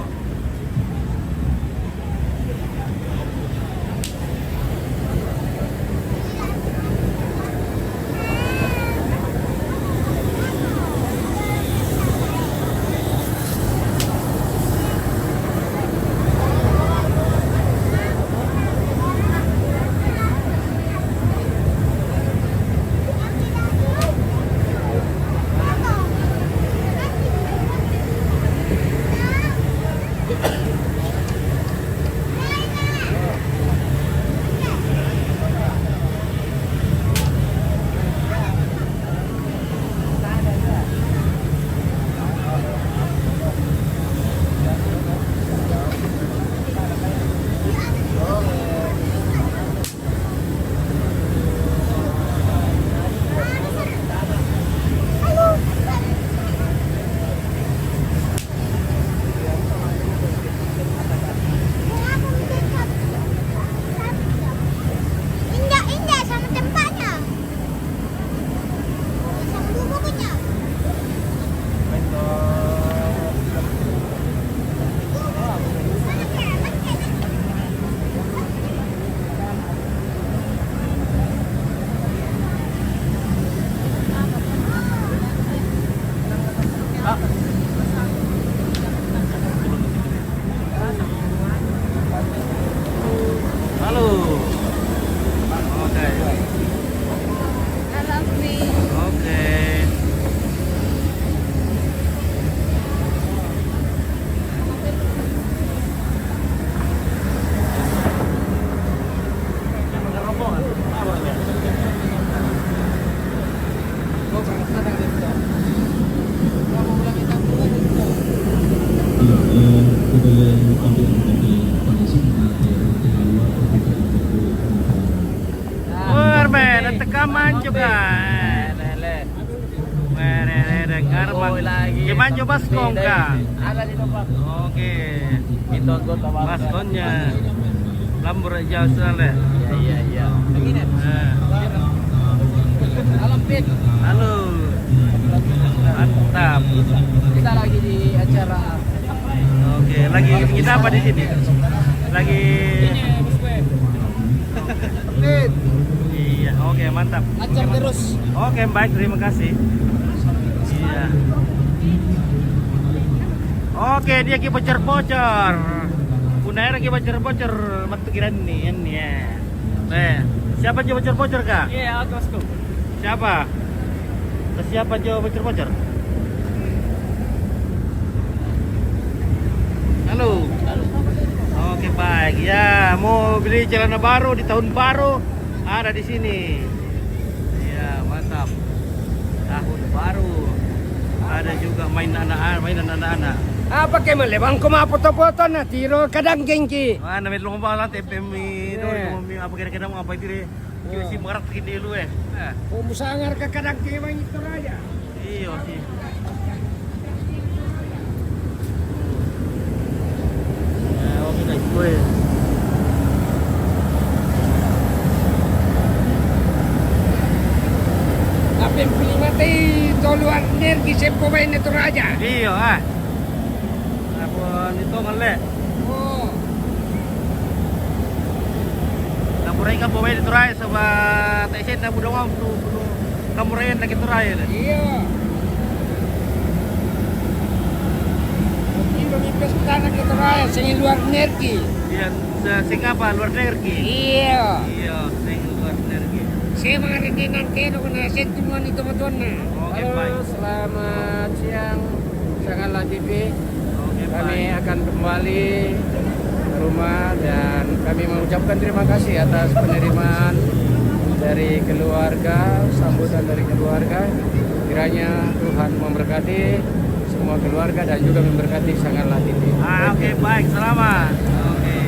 Injak-injak sama tempatnya. Sama buku punya. Halo. Oke. Oke. Wah, men, tekan manjuk, kan? Wah, re, re, re, ngarmang. Gimana coba skong, Kak? Oke. Baskonnya. Lambur aja, Australia. Iya, iya, iya. Nah. Halo, Pit. Halo. Mantap. Kita lagi di acara. Oke, lagi kita apa di sini? Lagi. Pit. Iya, oke, mantap. Lancar terus. Oke, baik, terima kasih. Iya. Oke, dia ki bocor-bocor. Punai lagi bocor-bocor, metu kiran nih, ini ya. Nih, siapa aja bocor-bocor, Kak? Iya, aku, aku. Siapa? Siapa aja bocor-bocor? Halo. Oke, baik. Ya, mau beli celana baru di tahun baru, ada di sini. Iya, mantap. Tahun baru. Ada juga main anak-anak, mainan anak-anak. Apa ke male bangko ma foto-foto na tiro kadang gengki. Mana met lomba lah, T P M itu, iya. Lomba apa kira-kira mau apa itu deh? Iya. Juga si merat gini lu, eh. Nah. Oh, musangar ke kadang ke main itu aja. Iya sih. Ya, oke, guys, gue. Tapi yang paling mati tolu aner di sepo main itu aja. Iya, ah. Apa itu ngelek? Oh. Naburai ka pemain terakhir sama T S N na budong am tu, budong kamu rayan lagi terakhir. Iya. Ini memimpin sana kita rayan, sing luar energi. Iya, se-, sing apa? Luar energi? Iya. Iya, sing luar energi. Si Oke, Bang Arifin, nanti lo kena sentimen itu betul, nah. Oke, halo, baik. Selamat siang, Sangala T V. Oke, kami baik. Akan kembali ke rumah dan kami mengucapkan terima kasih atas penerimaan dari keluarga, sambutan dari keluarga. Kiranya Tuhan memberkati semua keluarga dan juga memberkati Sangala T V. Ah, oke, baik, selamat. Oke.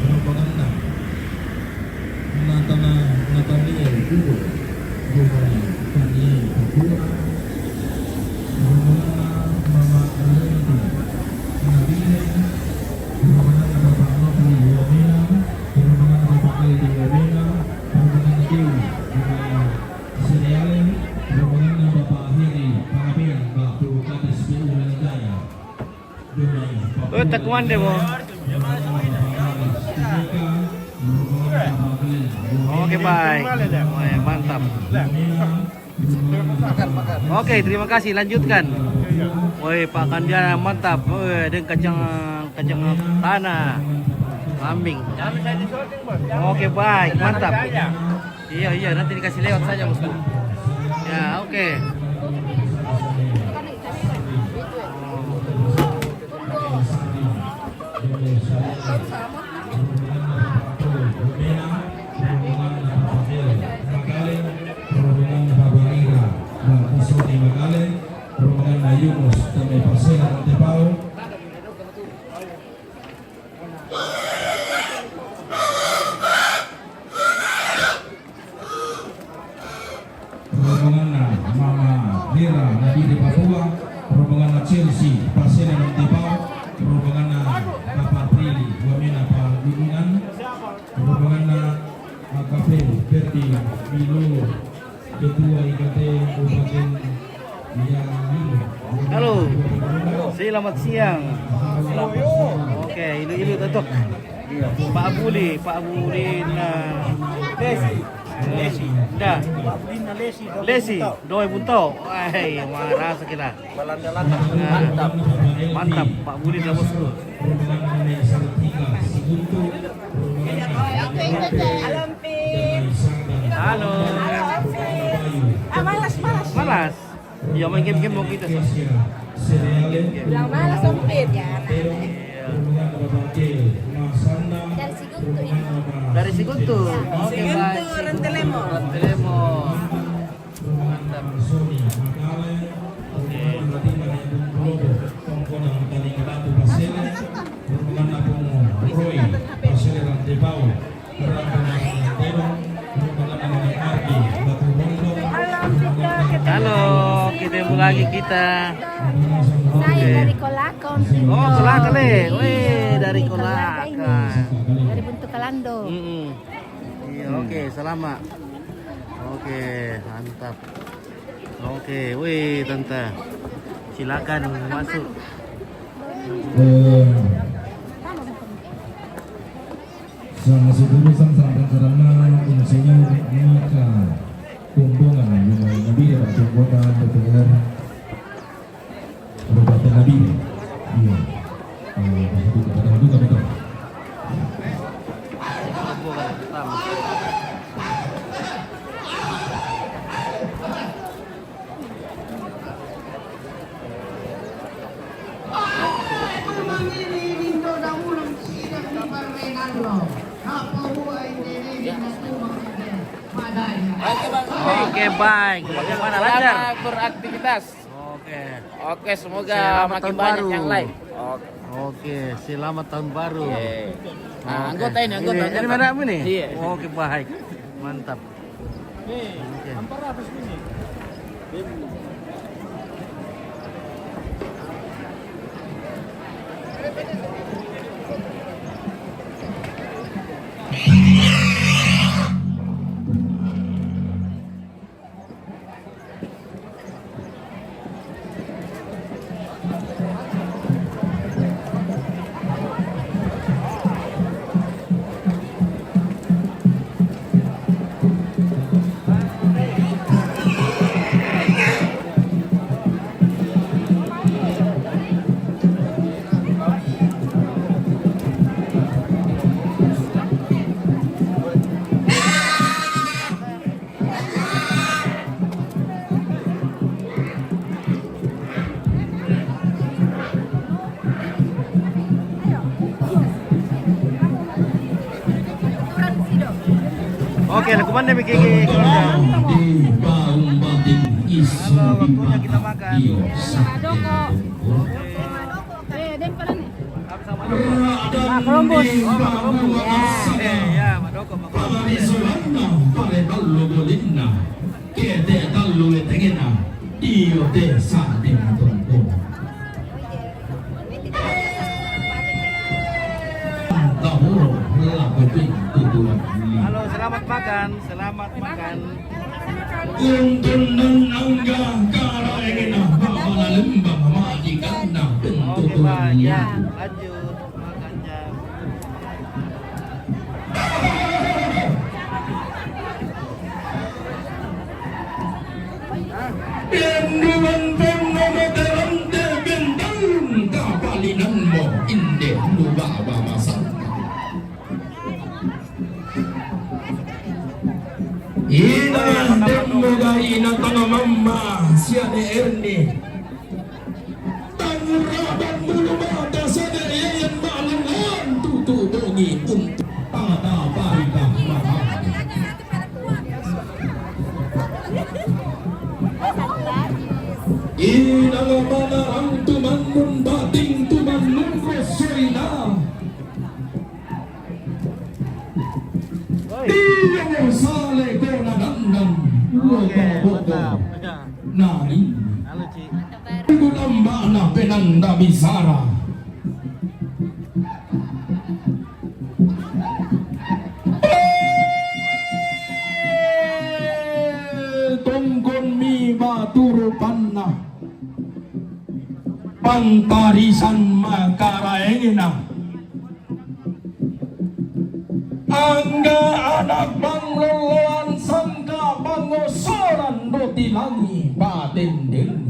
Rombongan Natana-, Nataniel Kubo, Jumai Taniel Papua, rombongan Mama Lenti Nabine, rombongan Bapak Nopri Wamena, rombongan Bapak Aldi Wamena, rombongan Dewi Jumai Sereale, rombongan Bapak Heri Pangabean, Bapak Kades P U Melanjaya. Oh, takuan deh, Bo. Oke, baik. Oh, ya, mantap. Oke, terima kasih. Lanjutkan. Woi, Pak Kandiana, mantap. Woi, ada kacang, kacang tanah. Kambing. Oke, baik, mantap. Iya, iya, nanti dikasih lewat saja, Bosku. Ya, oke. Rombongan Mama Hera Nabire Papua, rombongan Chelsea Pasene Nantipao, rombongan Papa Prilly Wamena Pagunungan, rombongan A K P Betty Milo, Ketua I K T Kabupaten Yalimo. Halo, selamat siang. Oke, ilu-ilu tutuk. Pak Buli, Pak Buli, nah. Lesi. Lesi. Dah. Lesi. Doi Bunto. Wah, marasa kita. Nah, mantap, Pak Budi dah, Bosku. Halo. Ah, malas, malas. Malas. Iya, main game-game mau kita, Sas. Bilang malas, sempit, ya. Iya. Dari Siguntu, ini. Dari Siguntu. Oke, baik. Siguntu, Rantelemo. Rantelemo. Mantap. Oke. Halo, ketemu lagi kita. Saya dari Kolaka. Oh, Kolaka, Le. Weh, dari Kolaka. Dari Buntu Kalando. Mm-mm. Iya, oke, selamat. Oke, mantap. Oke, wih, Tante. Silakan masuk. Eh, sama si Guru, sama, sama, sama, Insinyur Mika Kumbongan, yang lebih dapat anggota D P R. Kabupaten Nabire. Iya. Eh, betul, betul, betul, betul. Oke, baik. Bagaimana, lancar? Selamat beraktivitas. Oke. Oke, semoga makin banyak yang like. Oke. Oke, selamat tahun baru. Iya. Nah, oke. Anggota ini, anggota, ini, anggota. Ini mana ini? Iya. Oke, baik. Mantap. Nih, oke. Empat ratus ini. Oke, lagu mana, Miki? Di baung bating isu. Halo, waktunya kita makan. Iyo, sa- Eh, dia yang paling nih. Mak Rombos. Oh, Mak Rombos. Eh, ya, Mak Doko, Mak Rombos. Pare ballo bolinna, kete tallo wetengena, iyo te sa de matonto. Halo, selamat makan, selamat makan. Untunnan angga karaengena, babala lembang majikanna. Oke, Pak, ya, lanjut makannya. Enduan ponno materante bentalun kapalinanmo inde lubawa masanta. Ina temmo ga ina tanga mamma siane Erni. Tangurabang bulu mata sade yayan malang tutu bongi untuk tata parika mata. Ina manarang tumannun bating tumannun rosoina. Iyo sale kona dandang. Oke, mantap. Nari. Halo, Ci. Ibu lambana penanda bisara. Tongkon mi batu rupanna. Pantarisan makaraengna. Angga anak pangloloan sangka pangosoran roti langi patenden.